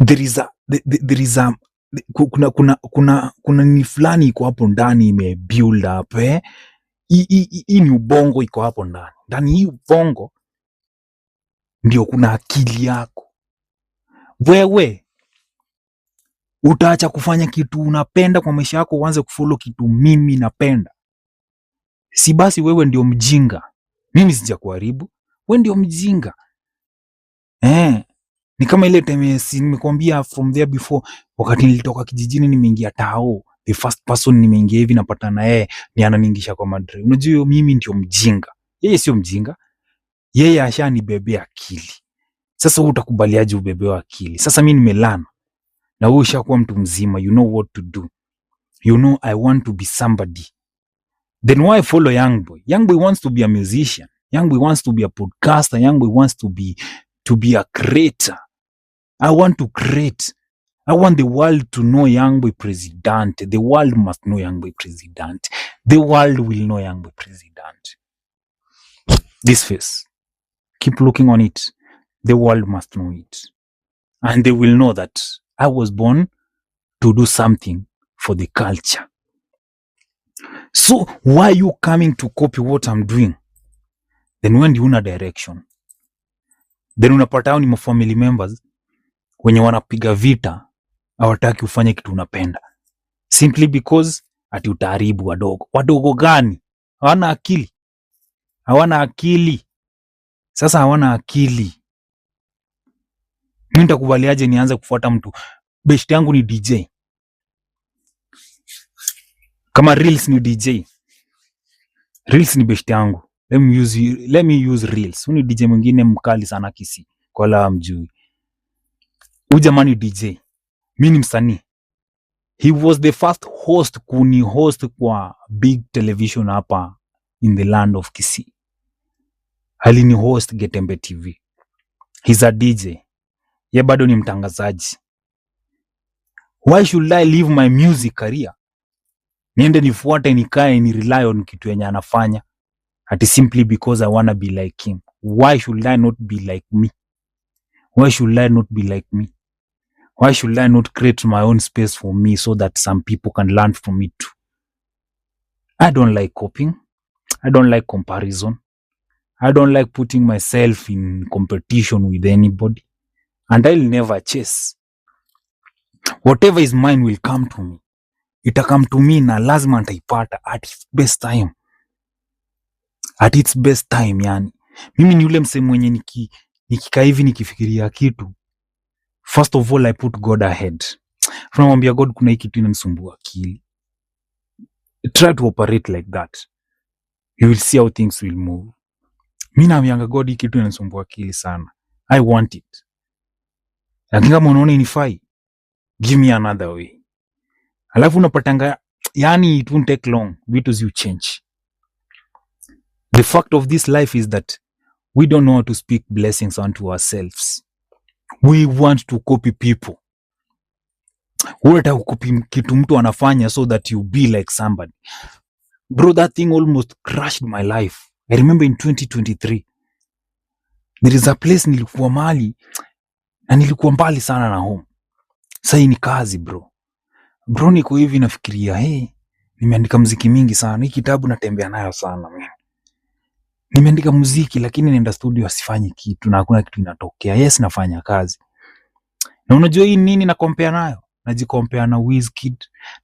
there is a kuna ni fulani iko hapo ndani ime build up, eh? Hii ni ubongo iko hapo ndani ndani. Hii ubongo ndio kuna akili yako. Wewe utaacha kufanya kitu unapenda kwa maisha yako uanze kufollow kitu mimi napenda? Si basi wewe ndio mjinga? Mimi sijakuharibu, wewe ndio mjinga, eh. Ni kama ile time, si nimekuambia from there before, wakati nilitoka kijijini nimeingia tao, the first person nimeingia hivi napata na yeye ni ananiingisha kwa madre. Unajua hiyo mimi ndio mjinga, yeye sio mjinga, yeye ashanibebea akili. Sasa wewe utakubaliaje ubebewa akili? Sasa mimi nimelearn na wewe ushakuwa mtu mzima, you know what to do, you know I want to be somebody. Then why follow Young Boy? Young Boy wants to be a musician, Young Boy wants to be a podcaster, Young Boy wants to be a creator. I want to create. I want the world to know Young Boy President. The world must know Young Boy President. The world will know Young Boy President. This face, keep looking on it. The world must know it, and they will know that I was born to do something for the culture. So why you coming to copy what I'm doing? Then when una direction, then unapata hao ni mafamily members wenye wanapiga vita, hawataki ufanye kitu unapenda simply because ati utaharibu wadogo. Wadogo gani? Hawana akili, hawana akili. Sasa hawana akili. Mi nitakubaliaje nianze kufuata mtu best yangu ni DJ, kama Reels ni DJ, Reels ni best yangu. Let me use Reels. Huyu ni DJ mwingine mkali sana Kisii, kwa la mjui. Huyu jamaa ni DJ, mi ni msanii. He was the first host kuni host kwa big television hapa in the land of Kisii. Alini host Getembe TV. He's a DJ. Ye bado ni mtangazaji. Why should I leave my music career? Niende nifuate, nikae ni rely on kitu yenye anafanya ati simply because I wanna be like him? Why should I not be like me? Why should I not be like me? Why should I not create my own space for me so that some people can learn from it too? I don't like copying. I don't like comparison. I don't like putting myself in competition with anybody. And I'll never chase. Whatever is mine will come to me. Ita come to me na lazima nitaipata at its best time. At its best time, yani. Mimi ni yule msee mwenye nikikaa hivi nikifikiria kitu, first of all I put God ahead. Tunamwambia God, kuna hii kitu inanisumbua akili. Try to operate like that. You will see how things will move. Mi naambianga God, hii kitu inanisumbua akili sana. I want it. Lakini kama unaona inifai, give me another way. Alafu unapatanga, yani it won't take long, vitu zi change. The fact of this life is that we don't know how to speak blessings unto ourselves. We want to copy people. Unataka kucopy kitu mtu anafanya so that you be like somebody. Bro, that thing almost crashed my life. I remember in 2023 there is a place nilikuwa mali na nilikuwa mbali sana na home. Sasa hii ni kazi, bro. Bro, niko hivi nafikiria, hey, nimeandika muziki mingi sana. Hii kitabu natembea nayo sana man. Nimeandika muziki lakini naenda studio asifanyi kitu na hakuna kitu inatokea. Yes, nafanya kazi. Na unajua hii nini na compare nayo? Najicompare na Wizkid,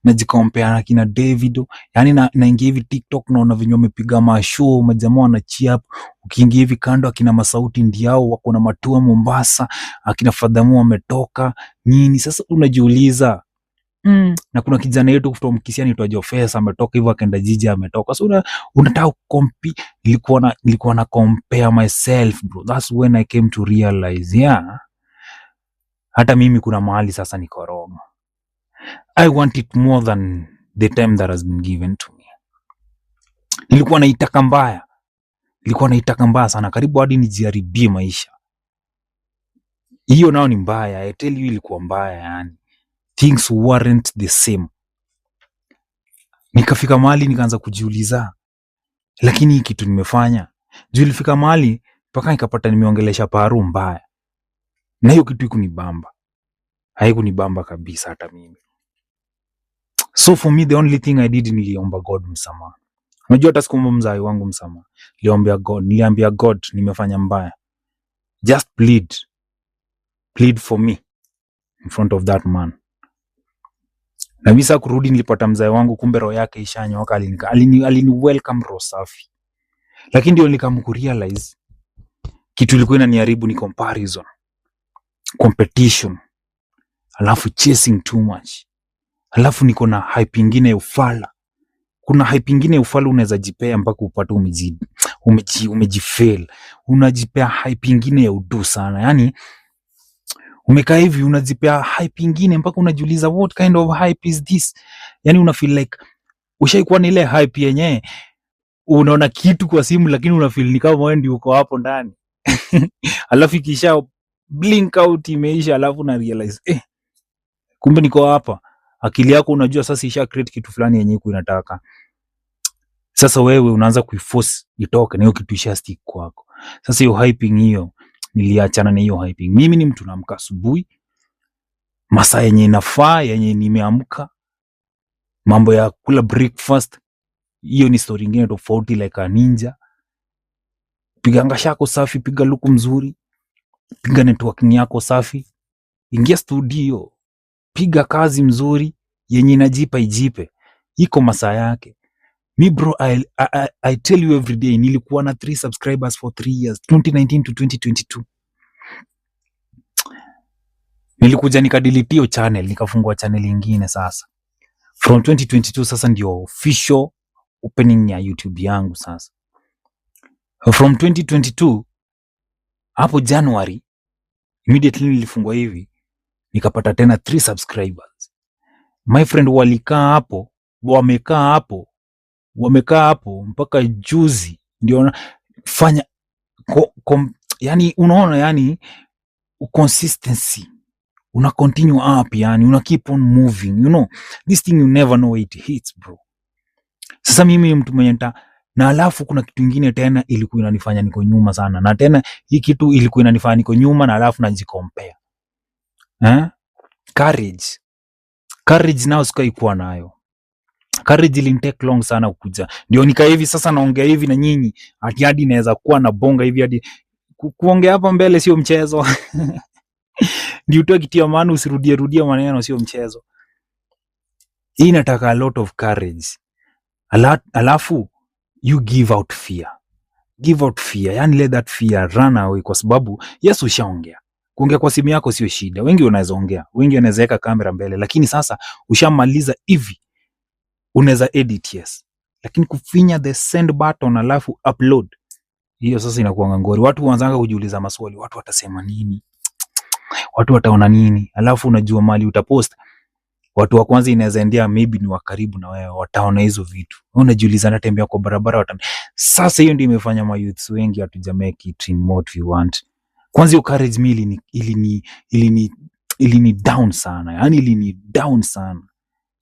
najicompare na kina Davido. Yaani na naingia hivi TikTok naona venye wamepiga mashow, majamaa wana cheer up. Ukiingia hivi kando akina Masauti ndiao wako na matua Mombasa, akina Fadhamu wametoka nini. Sasa unajiuliza Na kuna kijana yetu from Kisii anaitwa Jofesa ametoka hivyo akaenda jiji ametoka. So unataka nilikuwa na compare myself, bro. That's when I came to realize, yeah, hata mimi kuna mahali sasa niko wrong. I want it more than the time that has been given to me. Nilikuwa naitaka mbaya, nilikuwa naitaka mbaya sana, karibu hadi nijiharibie maisha. Hiyo nao ni mbaya, I tell you, ilikuwa mbaya yani. Things weren't the same. Nikafika mahali nikaanza kujiuliza, lakini hii kitu nimefanya juu, ilifika mahali mpaka nikapata nimeongelesha paru mbaya, na hiyo kitu ikunibamba, haikunibamba kabisa hata mimi. So for me, the only thing I did, niliomba God msamaha. Unajua hata sikuomba mzazi wangu msamaha, niliombea God, niliambia God nimefanya mbaya, just plead, plead for me in front of that man. Na mimi sasa kurudi nilipata mzae wangu, kumbe roho yake ishanyoka, alini welcome roho safi, lakini ndio nikam kurealize kitu ilikuwa inaniharibu ni comparison, competition, alafu chasing too much, alafu niko na hype ingine ya ufala. Kuna hype ingine ya ufala unaweza jipea mpaka upate umejifail. Unajipea hype ingine ya udu sana, yani umekaa hivi unajipea hype ingine mpaka unajiuliza, "What kind of hype is this?" Yani una feel like ushaikuwa na ile hype yenyewe unaona kitu kwa simu lakini una feel ni kama wewe ndio uko hapo ndani, alafu ikisha blink out imeisha, alafu una realize, eh, kumbe niko hapa. Akili yako unajua sasa isha create kitu fulani yenye iko inataka. Sasa wewe unaanza kuiforce itoke na hiyo kitu isha stick kwako. Sasa hiyo hyping, hiyo niliachana na hiyo hyping. Mimi ni mtu naamka asubuhi masaa yenye inafaa, yenye nimeamka. Mambo ya kula breakfast, hiyo ni story ingine tofauti, like a ninja. Piga ngasha yako safi, piga luku mzuri, piga networking yako safi, ingia studio, piga kazi mzuri yenye inajipa ijipe, iko masaa yake. Mi bro, I tell you every day, nilikuwa na 3 subscribers for 3 years, 2019 to 2022. Nilikuja nikadelete hiyo channel, nikafungua channel ingine. Sasa from 2022 sasa ndio official opening ya YouTube yangu. Sasa from 2022 hapo January, immediately nilifungua hivi nikapata tena 3 subscribers, my friend. Walikaa hapo, wamekaa hapo, wamekaa hapo mpaka juzi ndio fanya yani unaona, yani consistency, una continue up, yani una keep on moving. You know this thing, you never know where it hits, bro. Sasa mimi ni mtu mwenye nita na alafu kuna kitu ingine tena ilikuwa inanifanya niko nyuma sana, na tena hii kitu ilikuwa inanifanya niko nyuma na alafu najicompare, eh? Courage, courage nao sikai kuwa nayo. Courage ilinitake long sana kukuja ndio nika hivi sasa naongea hivi na nyinyi, ati hadi naweza kuwa na bonga hivi, hadi kuongea hapa mbele sio mchezo. Ndio utoe kitu ya maana, usirudie rudie maneno, sio mchezo. Hii inataka a lot of courage. Alafu you give out fear, give out fear, yani let that fear run away, kwa sababu yes, ushaongea. Kuongea kwa simu yako sio shida, wengi wanaweza ongea, wengi wanaweza weka kamera mbele, lakini sasa ushamaliza hivi, unaweza edit, yes, lakini kufinya the send button alafu upload, hiyo sasa inakuanga ngori. Watu huanzanga kujiuliza maswali, watu watasema nini, watu wataona nini? Alafu unajua mali utapost, watu wa kwanza inaweza endea maybe ni wa karibu na wewe, wataona hizo vitu. Wewe unajiuliza, natembea kwa barabara sasa hiyo ndio imefanya mayouths wengi hatuja make it in what we want. Kwanza hiyo courage mi ilini down sana, yani ilini down sana,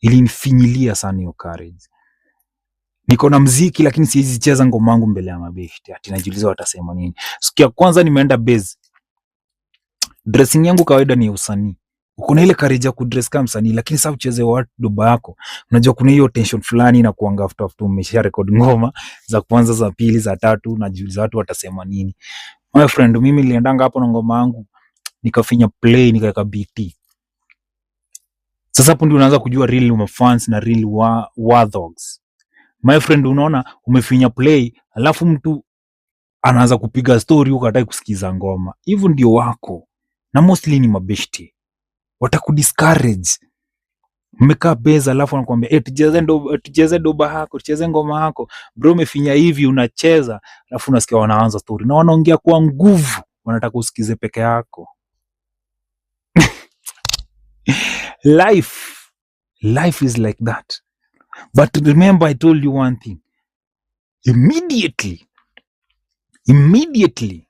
ilinifinyilia sana hiyo courage. Niko na mziki lakini siwezi cheza ngoma yangu mbele ya mabeshte, ati najiuliza watasema nini. Siku ya kwanza nimeenda base, dressing yangu kawaida ni ya usanii, uko na ile courage ya kudress kama msanii, lakini sasa ucheze watu doba yako, unajua kuna hiyo tension fulani na kuanga after umesha record ngoma za kwanza, za pili, za tatu, najiuliza watu watasema nini. My friend, mimi niliendanga hapo na ngoma yangu, nikafinya play, nikaweka BT. Sasa hapo ndio unaanza kujua real fans na real war dogs. My friend, unaona umefinya play, alafu mtu anaanza kupiga story huko, hataki kusikiza ngoma. Hivyo ndio wako, na mostly ni mabeshte, watakudiscourage. Mmekaa base, alafu anakuambia, "Eh, tucheze ndo tucheze doba yako, tucheze ngoma yako." Bro, umefinya hivi unacheza, alafu unasikia wanaanza story na wanaongea kwa nguvu, wanataka usikize peke yako. Life is like that. But remember, I told you one thing. Immediately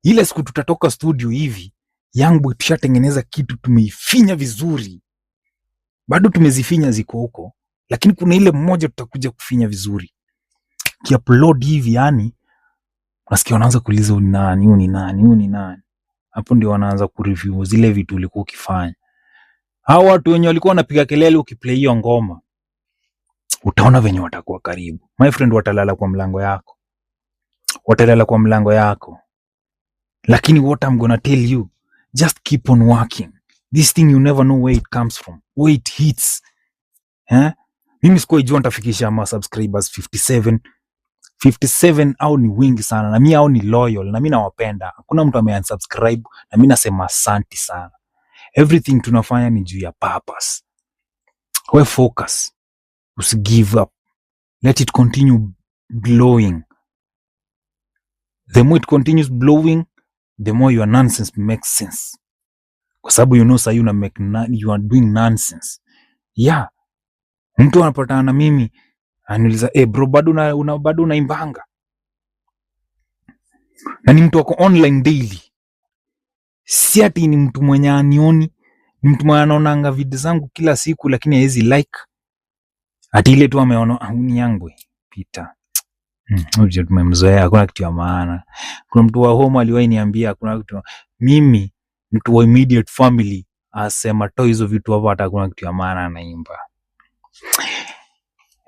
ile siku tutatoka studio hivi, Young Boy tushatengeneza kitu, tumeifinya vizuri, bado tumezifinya ziko huko, lakini kuna ile mmoja tutakuja kufinya vizuri, kiupload hivi, yani nasikia wanaanza kuuliza, "Huyu ni nani? Huyu ni nani? Huyu ni nani?" Hapo ndio wanaanza kureview zile vitu ulikuwa ukifanya. Hao watu wenye walikuwa wanapiga kelele ukiplay hiyo ngoma, utaona venye watakuwa karibu. My friend, watalala kwa mlango yako, watalala kwa mlango yako. Lakini what I'm gonna tell you, just keep on working. This thing, you never know where it comes from, where it hits. Eh? Mimi sikuwa ijua nitafikisha ma subscribers 57. 57 au ni wingi sana, na mi au ni loyal, na mi nawapenda. Hakuna mtu ameunsubscribe, na mi nasema asanti sana. Everything tunafanya ni juu ya purpose. We focus, usi give up, let it continue blowing. The more it continues blowing, the more your nonsense makes sense, kwa sababu you know sahi una make na, you are doing nonsense. Yeah, mtu anapatana na mimi ananiuliza, "Eh bro, bado unaimbanga?" Na ni mtu wako online daily, si ati ni mtu mwenye anioni, ni mtu mwenye anaonanga video zangu kila siku, lakini hawezi like. Ati ile tu ameona, "Ah, ni yangu Peter. Huyu tumemzoea, hakuna kitu ya maana." Kuna mtu wa home aliwahi niambia hakuna kitu. Mimi mtu wa immediate family asema, "Toa hizo vitu hapo, hata hakuna kitu ya maana anaimba."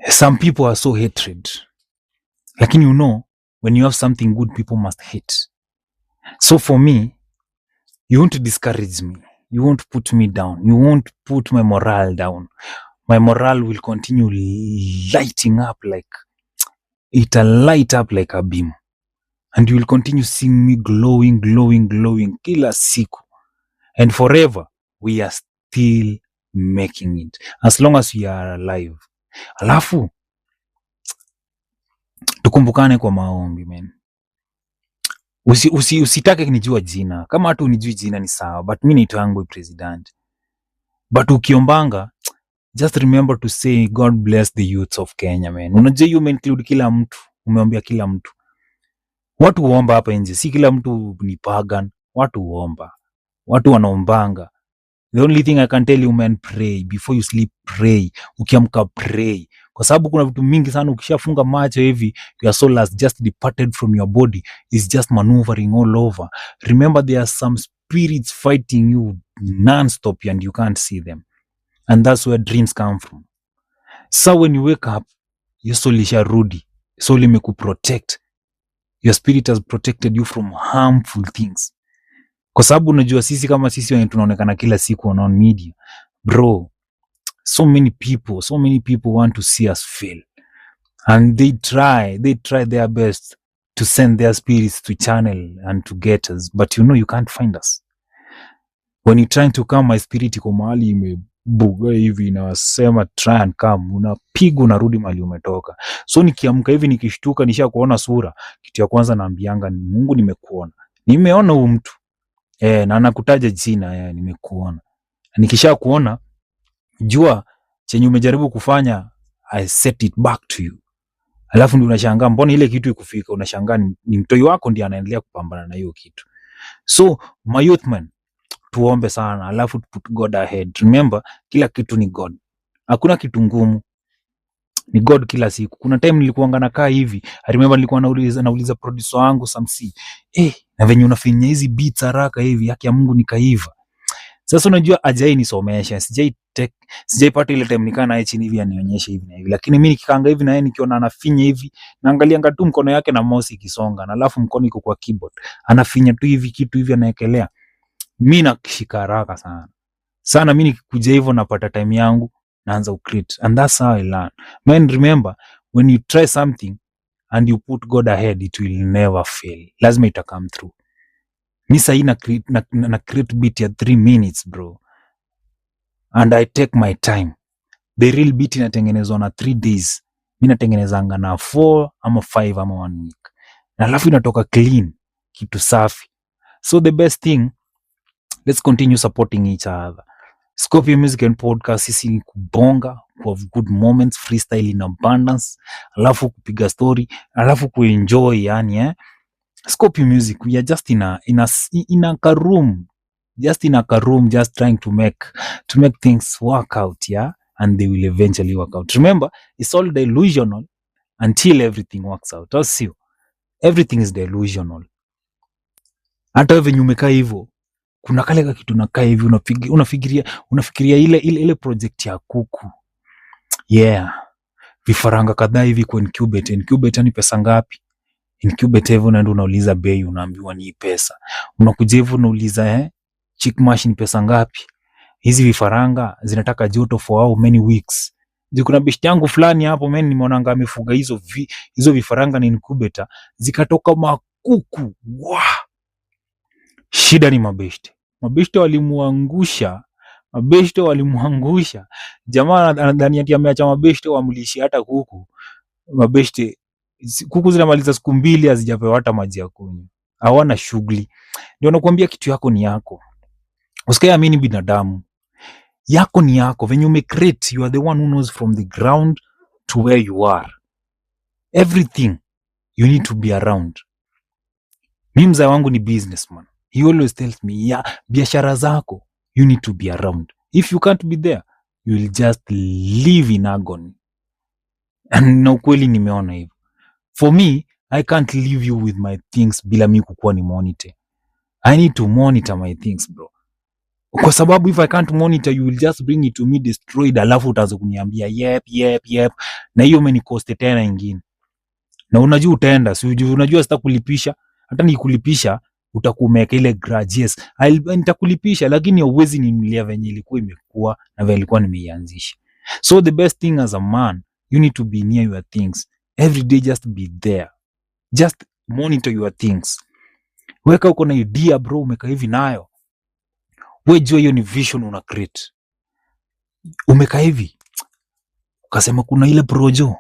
Some people are so hatred, lakini you know when you have something good, people must hate. So for me, you won't discourage me, you won't put me down, you won't put my morale down. My morale will continue lighting up, like it'll light up like a beam, and you will continue seeing me glowing, glowing, glowing kila siku and forever. We are still making it as long as we are alive. Alafu tukumbukane kwa maombi, man. Usitake nijua jina. Kama hata unijui jina ni sawa, but mi naitwa Young Boy President. But ukiombanga, just remember to say, "God bless the youths of Kenya," man. Unajua hiyo umeinclude kila mtu, umeombea kila mtu. Watu huomba hapa nje, si kila mtu ni pagan. Watu huomba, watu wanaombanga. The only thing I can tell you, man, pray before you sleep, pray ukiamka, pray, kwa sababu kuna vitu mingi sana ukishafunga macho hivi, your soul has just departed from your body, is just maneuvering all over. Remember, there are some spirits fighting you non-stop and you can't see them, and that's where dreams come from. So when you wake up, your soul isharudi, soul imekuprotect, your spirit has protected you from harmful things, kwa sababu unajua sisi kama sisi wenye tunaonekana kila siku on media, bro, so many people want to see us fail, and they try their best to send their spirits to channel and to get us, but you know you can't find us. When you're trying to come, my spirit iko mahali imebuga hivi, inasema, "Try and come." Unapigwa, unarudi mahali umetoka. So nikiamka hivi, nikishtuka, nisha kuona sura, kitu ya kwanza naambianga ni, "Mungu, nimekuona, nimeona huyu mtu eh," na nakutaja jina, "eh, nimekuona." Nikisha kuona, jua chenye umejaribu kufanya, I set it back to you. Alafu ndio unashangaa mbona ile kitu ikufika, unashangaa ni mtoi wako ndiye anaendelea kupambana na hiyo kitu. So my youth man, tuombe sana, alafu put God ahead. Remember, kila kitu ni God, hakuna kitu ngumu, ni God kila siku. Kuna time nilikuanga nakaa hivi, I remember nilikuwa nauliza producer wangu Samsi, "Eh, na venye unafinya hizi beats haraka hivi, haki ya Mungu nikaiva." Sasa unajua ajai nisomesha, sijaipata ile time nikaa naye chini hivi anionyeshe hivi na hivi, lakini mimi nikikaanga hivi na yeye, nikiona anafinya hivi, naangalianga tu mkono yake na mouse ikisonga, na alafu mkono iko kwa keyboard, anafinya tu hivi kitu hivi anaekelea, mi nakishika haraka sana sana. Mi nikikuja hivyo napata time yangu, naanza kucreate, and that's how I learn. Man, remember, when you try something and you put God ahead, it will never fail, lazima ita come through. Mi sahii na create beat ya 3 minutes, bro, and I take my time. The real beat inatengenezwa na 3 days, mi natengenezanga na 4 ama 5 ama 1 week, na alafu inatoka clean, kitu safi. So the best thing, let's continue supporting each other. Scorpio Music and Podcast, sisi ni kubonga, ku have good moments, freestyle in abundance, alafu kupiga story, alafu kuenjoy yani, eh. Scorpio Music, we are just in a ka room, just in a ka room, just trying to make things work out, yeah, and they will eventually work out. Remember, it's all delusional until everything works out, au sio? Everything is delusional. Hata wewe venye umekaa hivyo, kuna kale ka kitu nakaa hivi, unafikiria ile project ya kuku, yeah, vifaranga kadhaa hivi kwa incubate. Incubate ni pesa ngapi? Incubate hivi unaenda unauliza bei, unaambiwa ni pesa. Unakuja hivi unauliza, chick mash ni pesa ngapi? Hizi vifaranga zinataka joto for how many weeks? Juu kuna beshte yangu fulani hapo mimi nimeonanga amefuga hizo vifaranga ni incubator, zikatoka makuku. Wah! Shida ni mabeshte. Mabeshte walimuangusha, mabeshte walimuangusha. Jamaa anadhani ati ameacha mabeshte wamlishi hata kuku. Mabeshte kuku zinamaliza siku 2 hazijapewa hata maji ya kunywa, hawana shughuli. Ndio nakuambia kitu yako ni yako, usikae amini binadamu. Yako ni yako, venye umecreate, you are the one who knows from the ground to where you are. Everything you need to be around. Mi mzee wangu ni businessman, he always tells me, ya biashara zako you need to be around. If you can't be there, you will just live in agony. And na ukweli nimeona hivyo. For me, I can't leave you with my things bila mi kukuwa ni monitor. I need to monitor my things, bro, kwa sababu if I can't monitor, you will just bring it to me destroyed, alafu utaanza kuniambia yep, na hiyo umenikoste tena ingine, na unajua utaenda, si unajua sitakulipisha. Hata nikikulipisha utakuwa umeweka ile grudge. Yes, nitakulipisha, lakini hauwezi ninunulia venye ilikuwa imekuwa na venye ilikuwa nimeianzisha. So the best thing, as a man, you need to be near your things every day. Just be there, just monitor your things. Weka uko na idea, bro, umekaa hivi nayo, we jua hiyo ni vision una create. Umekaa hivi ukasema kuna ile projo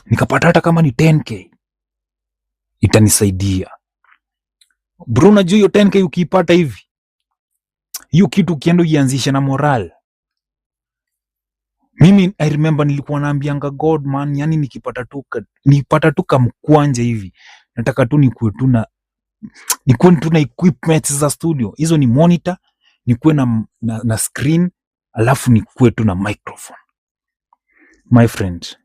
nikapata hata kama ni 10K itanisaidia, bro. Unajua hiyo 10K ukiipata hivi, hiyo kitu ukienda uianzishe na moral. Mimi I remember nilikuwa naambianga God, man, yani nikipata tu kamkwanja hivi, nataka tu nikuwe tu na equipment za studio. Hizo ni monitor, nikuwe na screen, alafu nikuwe tu na microphone. My friend,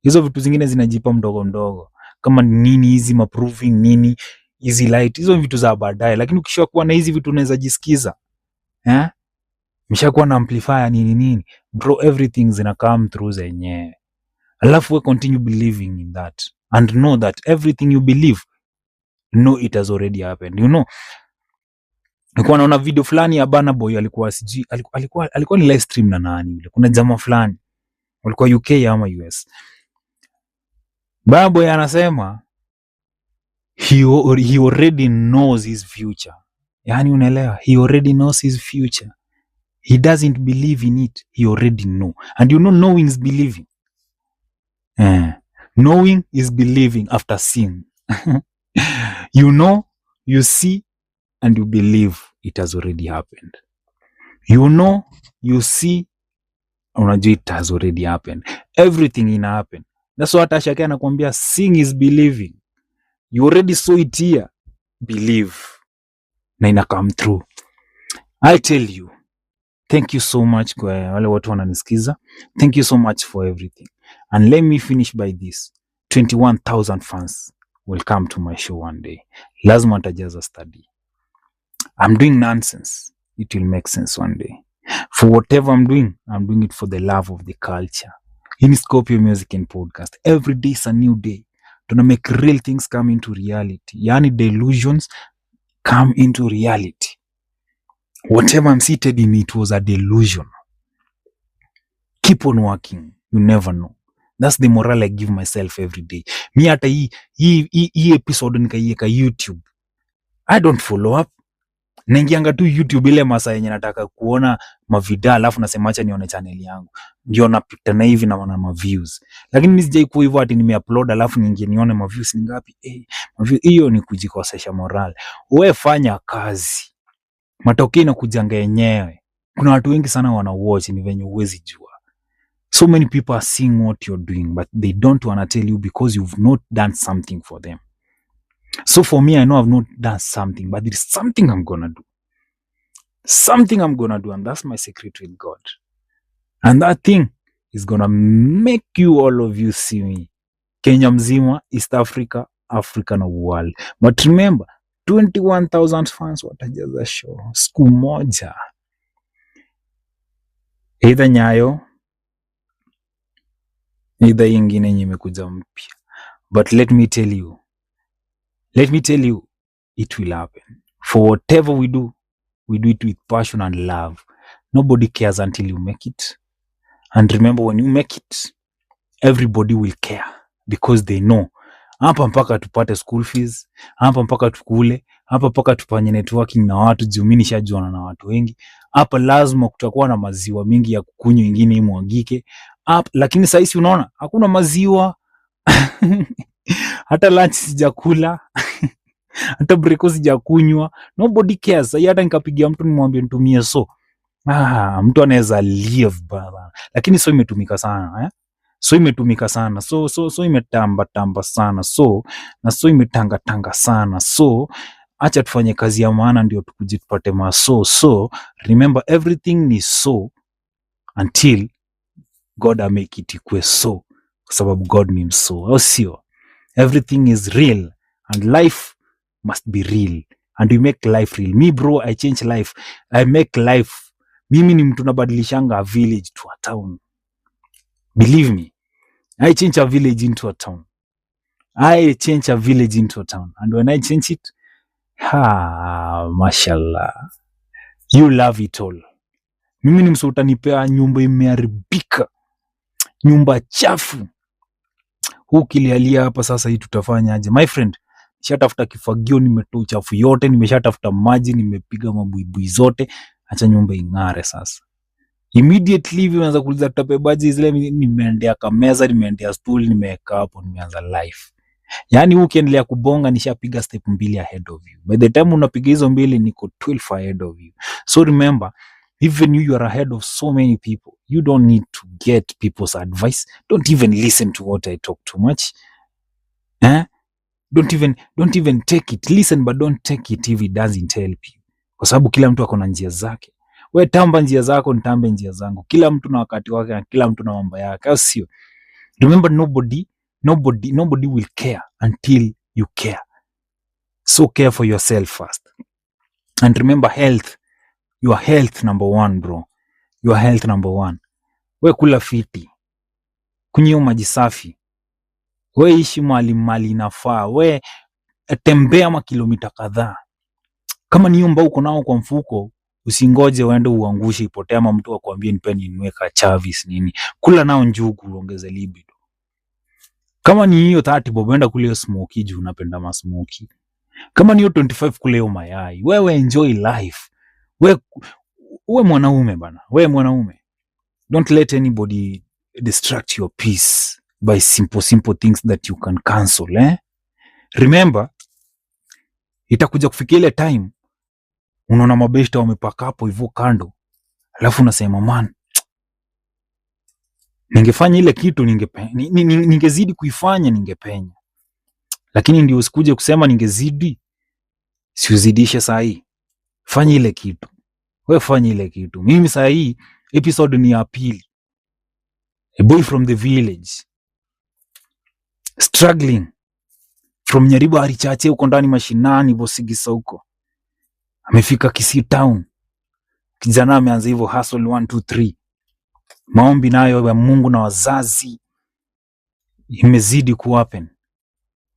hizo vitu zingine zinajipa mdogo mdogo, kama nini hizi maproofing, nini hizi light, hizo vitu za baadaye. Lakini ukishakuwa na hizi vitu unaweza jisikiza, eh, mshakuwa na amplifier, nini nini, bro, everything zina come through zenyewe. Alafu we continue believing in that and know that everything you believe, know it has already happened. Nilikuwa naona video fulani ya Burna Boy, alikuwa sijui alikuwa ni live stream na nani yule, kuna jamaa fulani walikuwa UK ama US. Burna Boy anasema he already knows his future. Yani unaelewa, he already knows his future. He doesn't believe in it, he already know. And you know, knowing is believing. Knowing is believing after seeing. You know, you see and you believe it has already happened. You know, you see, unajua it has already happened. Everything ina happen. That's what Asake anakuambia, seeing is believing. You already saw it here, believe, na ina come through. I tell you, thank you so much kwa wale watu wananisikiza. Thank you so much for everything. And let me finish by this: 21,000 fans will come to my show one day. Lazima watajaza stadi. I'm doing nonsense, it will make sense one day. For whatever I'm doing, I'm doing it for the love of the culture. In Scorpio Music and Podcast, every day is a new day. Tuna make real things come into reality, yani delusions come into reality. Whatever I'm seated in, it was a delusion. Keep on working, you never know. That's the morale I give myself every day. Mi hata hii episode nikaiweka YouTube, I don't follow up. Naingianga tu YouTube ile masaa yenye nataka kuona mavideo, alafu nasema acha nione channel yangu, ndio napita na hivi naona ma views. Lakini mimi sijai kuwa hivyo ati nimeupload alafu niingie nione ma views ni ngapi. Hiyo ni kujikosesha moral. We fanya kazi, matokeo inakujanga yenyewe. Kuna watu wengi sana wana watch, ni venye huwezi jua. So many people are seeing what you're doing, but they don't wanna tell you because you've not done something for them. So for me, I know I've not done something, but there is something I'm gonna do. Something I'm gonna do, and that's my secret with God. And that thing is gonna make you, all of you, see me. Kenya mzima, East Africa, Africa na world. But remember, 21,000 fans watajaza show siku moja. Either Nyayo, either hii ingine yenye imekuja mpya. But let me tell you, let me tell you, it will happen. For whatever we do, we do it with passion and love. Nobody cares until you make it. And remember, when you make it, everybody will care because they know hapa mpaka tupate school fees, hapa mpaka tukule, hapa mpaka tufanye networking na watu juu mimi nishajuana na watu wengi. Hapa lazima kutakuwa na maziwa mingi ya kukunywa, ingine imwagike hapa. Lakini sasa hivi unaona hakuna maziwa hata lunch sijakula, hata breko sijakunywa. Nobody cares. Sasa hata nikapigia mtu nimwambie nitumie, so mtu anaweza live bana, lakini so imetumika sana, eh? So imetumika sana, so imetamba tamba sana, so na so imetanga tanga sana. So acha tufanye kazi ya maana ndio tukuje tupate maso. So remember, everything ni so until God amake it ikue so, kwa sababu God ni mso, au sio? Everything is real and life must be real and we make life real. Me bro, I change life, I make life. Mimi ni mtu nabadilishanga a village to a town. Believe me, I change a village into a town. I change a village into a town, and when I change it, ha, mashallah, you love it all. Mimi ni mtu utanipea nyumba imeharibika, nyumba chafu, huu ukilialia hapa sasa, hii tutafanya aje my friend? Nishatafuta kifagio, nimetoa uchafu yote, nimeshatafuta maji, nimepiga mabuibui zote, acha nyumba ing'are sasa. Immediately hivi unaanza kuuliza tutabebaje zile, nimeendea kameza, nimeendea stool, nimeweka hapo, nimeanza life. Yaani huu ukiendelea kubonga nishapiga step mbili ahead of you. By the time unapiga hizo mbili, niko 12 ahead of you. So remember, even you are ahead of so many people. You don't need to get people's advice. Don't even listen to what I talk too much. Eh? Don't even take it. Listen but don't take it if it doesn't help you. Kwa sababu kila mtu ako na njia zake. We tamba njia zako, nitambe njia zangu. Kila mtu na wakati wake na kila mtu na mambo yake, au sio? Remember, nobody, nobody, nobody will care until you care. So care for yourself first. And remember health. Your health number one, bro. Your health number one. We kula fiti, kunywa maji safi, we ishi mahali mali inafaa, we tembea makilomita kadhaa. Kama ni nyumba uko nao kwa mfuko, usingoje uende uangushe ipotee, ama mtu akwambie nipe ninunue ka Chavis nini. Kula nao njugu uongeze libido. Kama ni hiyo 30 bob, enda kule hiyo smoky juu unapenda ma smoky. Kama ni hiyo 25, kule hiyo mayai. Wewe enjoy life. We uwe mwanaume bana, we mwanaume. Don't let anybody distract your peace by simple simple things that you can cancel, eh? Remember, itakuja kufikia ile time unaona mabeshta wamepaka hapo hivyo kando, alafu unasema, "Man, ningefanya ile kitu ningezidi kuifanya ningepenya." Lakini ndio usikuje kusema ningezidi, siuzidishe saa hii. Fanya ile kitu, we fanya ile kitu. Mimi saa hii episode ni ya pili, a boy from the village struggling from Nyaribari Chache huko ndani mashinani Bosigisa huko, amefika Kisii town. Kijana ameanza hivyo hustle 1 2 3, maombi nayo ya Mungu na wazazi imezidi kuhappen.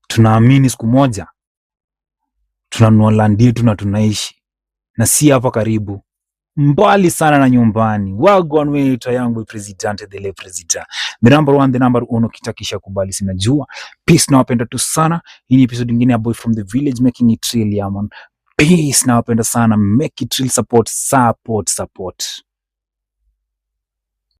Tunaamini siku moja tunanunua land yetu na tunaishi, na si hapa karibu, mbali sana na nyumbani. Wagwan wetu yangu president de le president, the number one, the number uno, kitakisha kubali sinajua. Peace, nawapenda tu sana. Hii ni episode nyingine ya Boy from the Village, making it real, yeah man. Peace, nawapenda sana. Make it real. Support, support, support.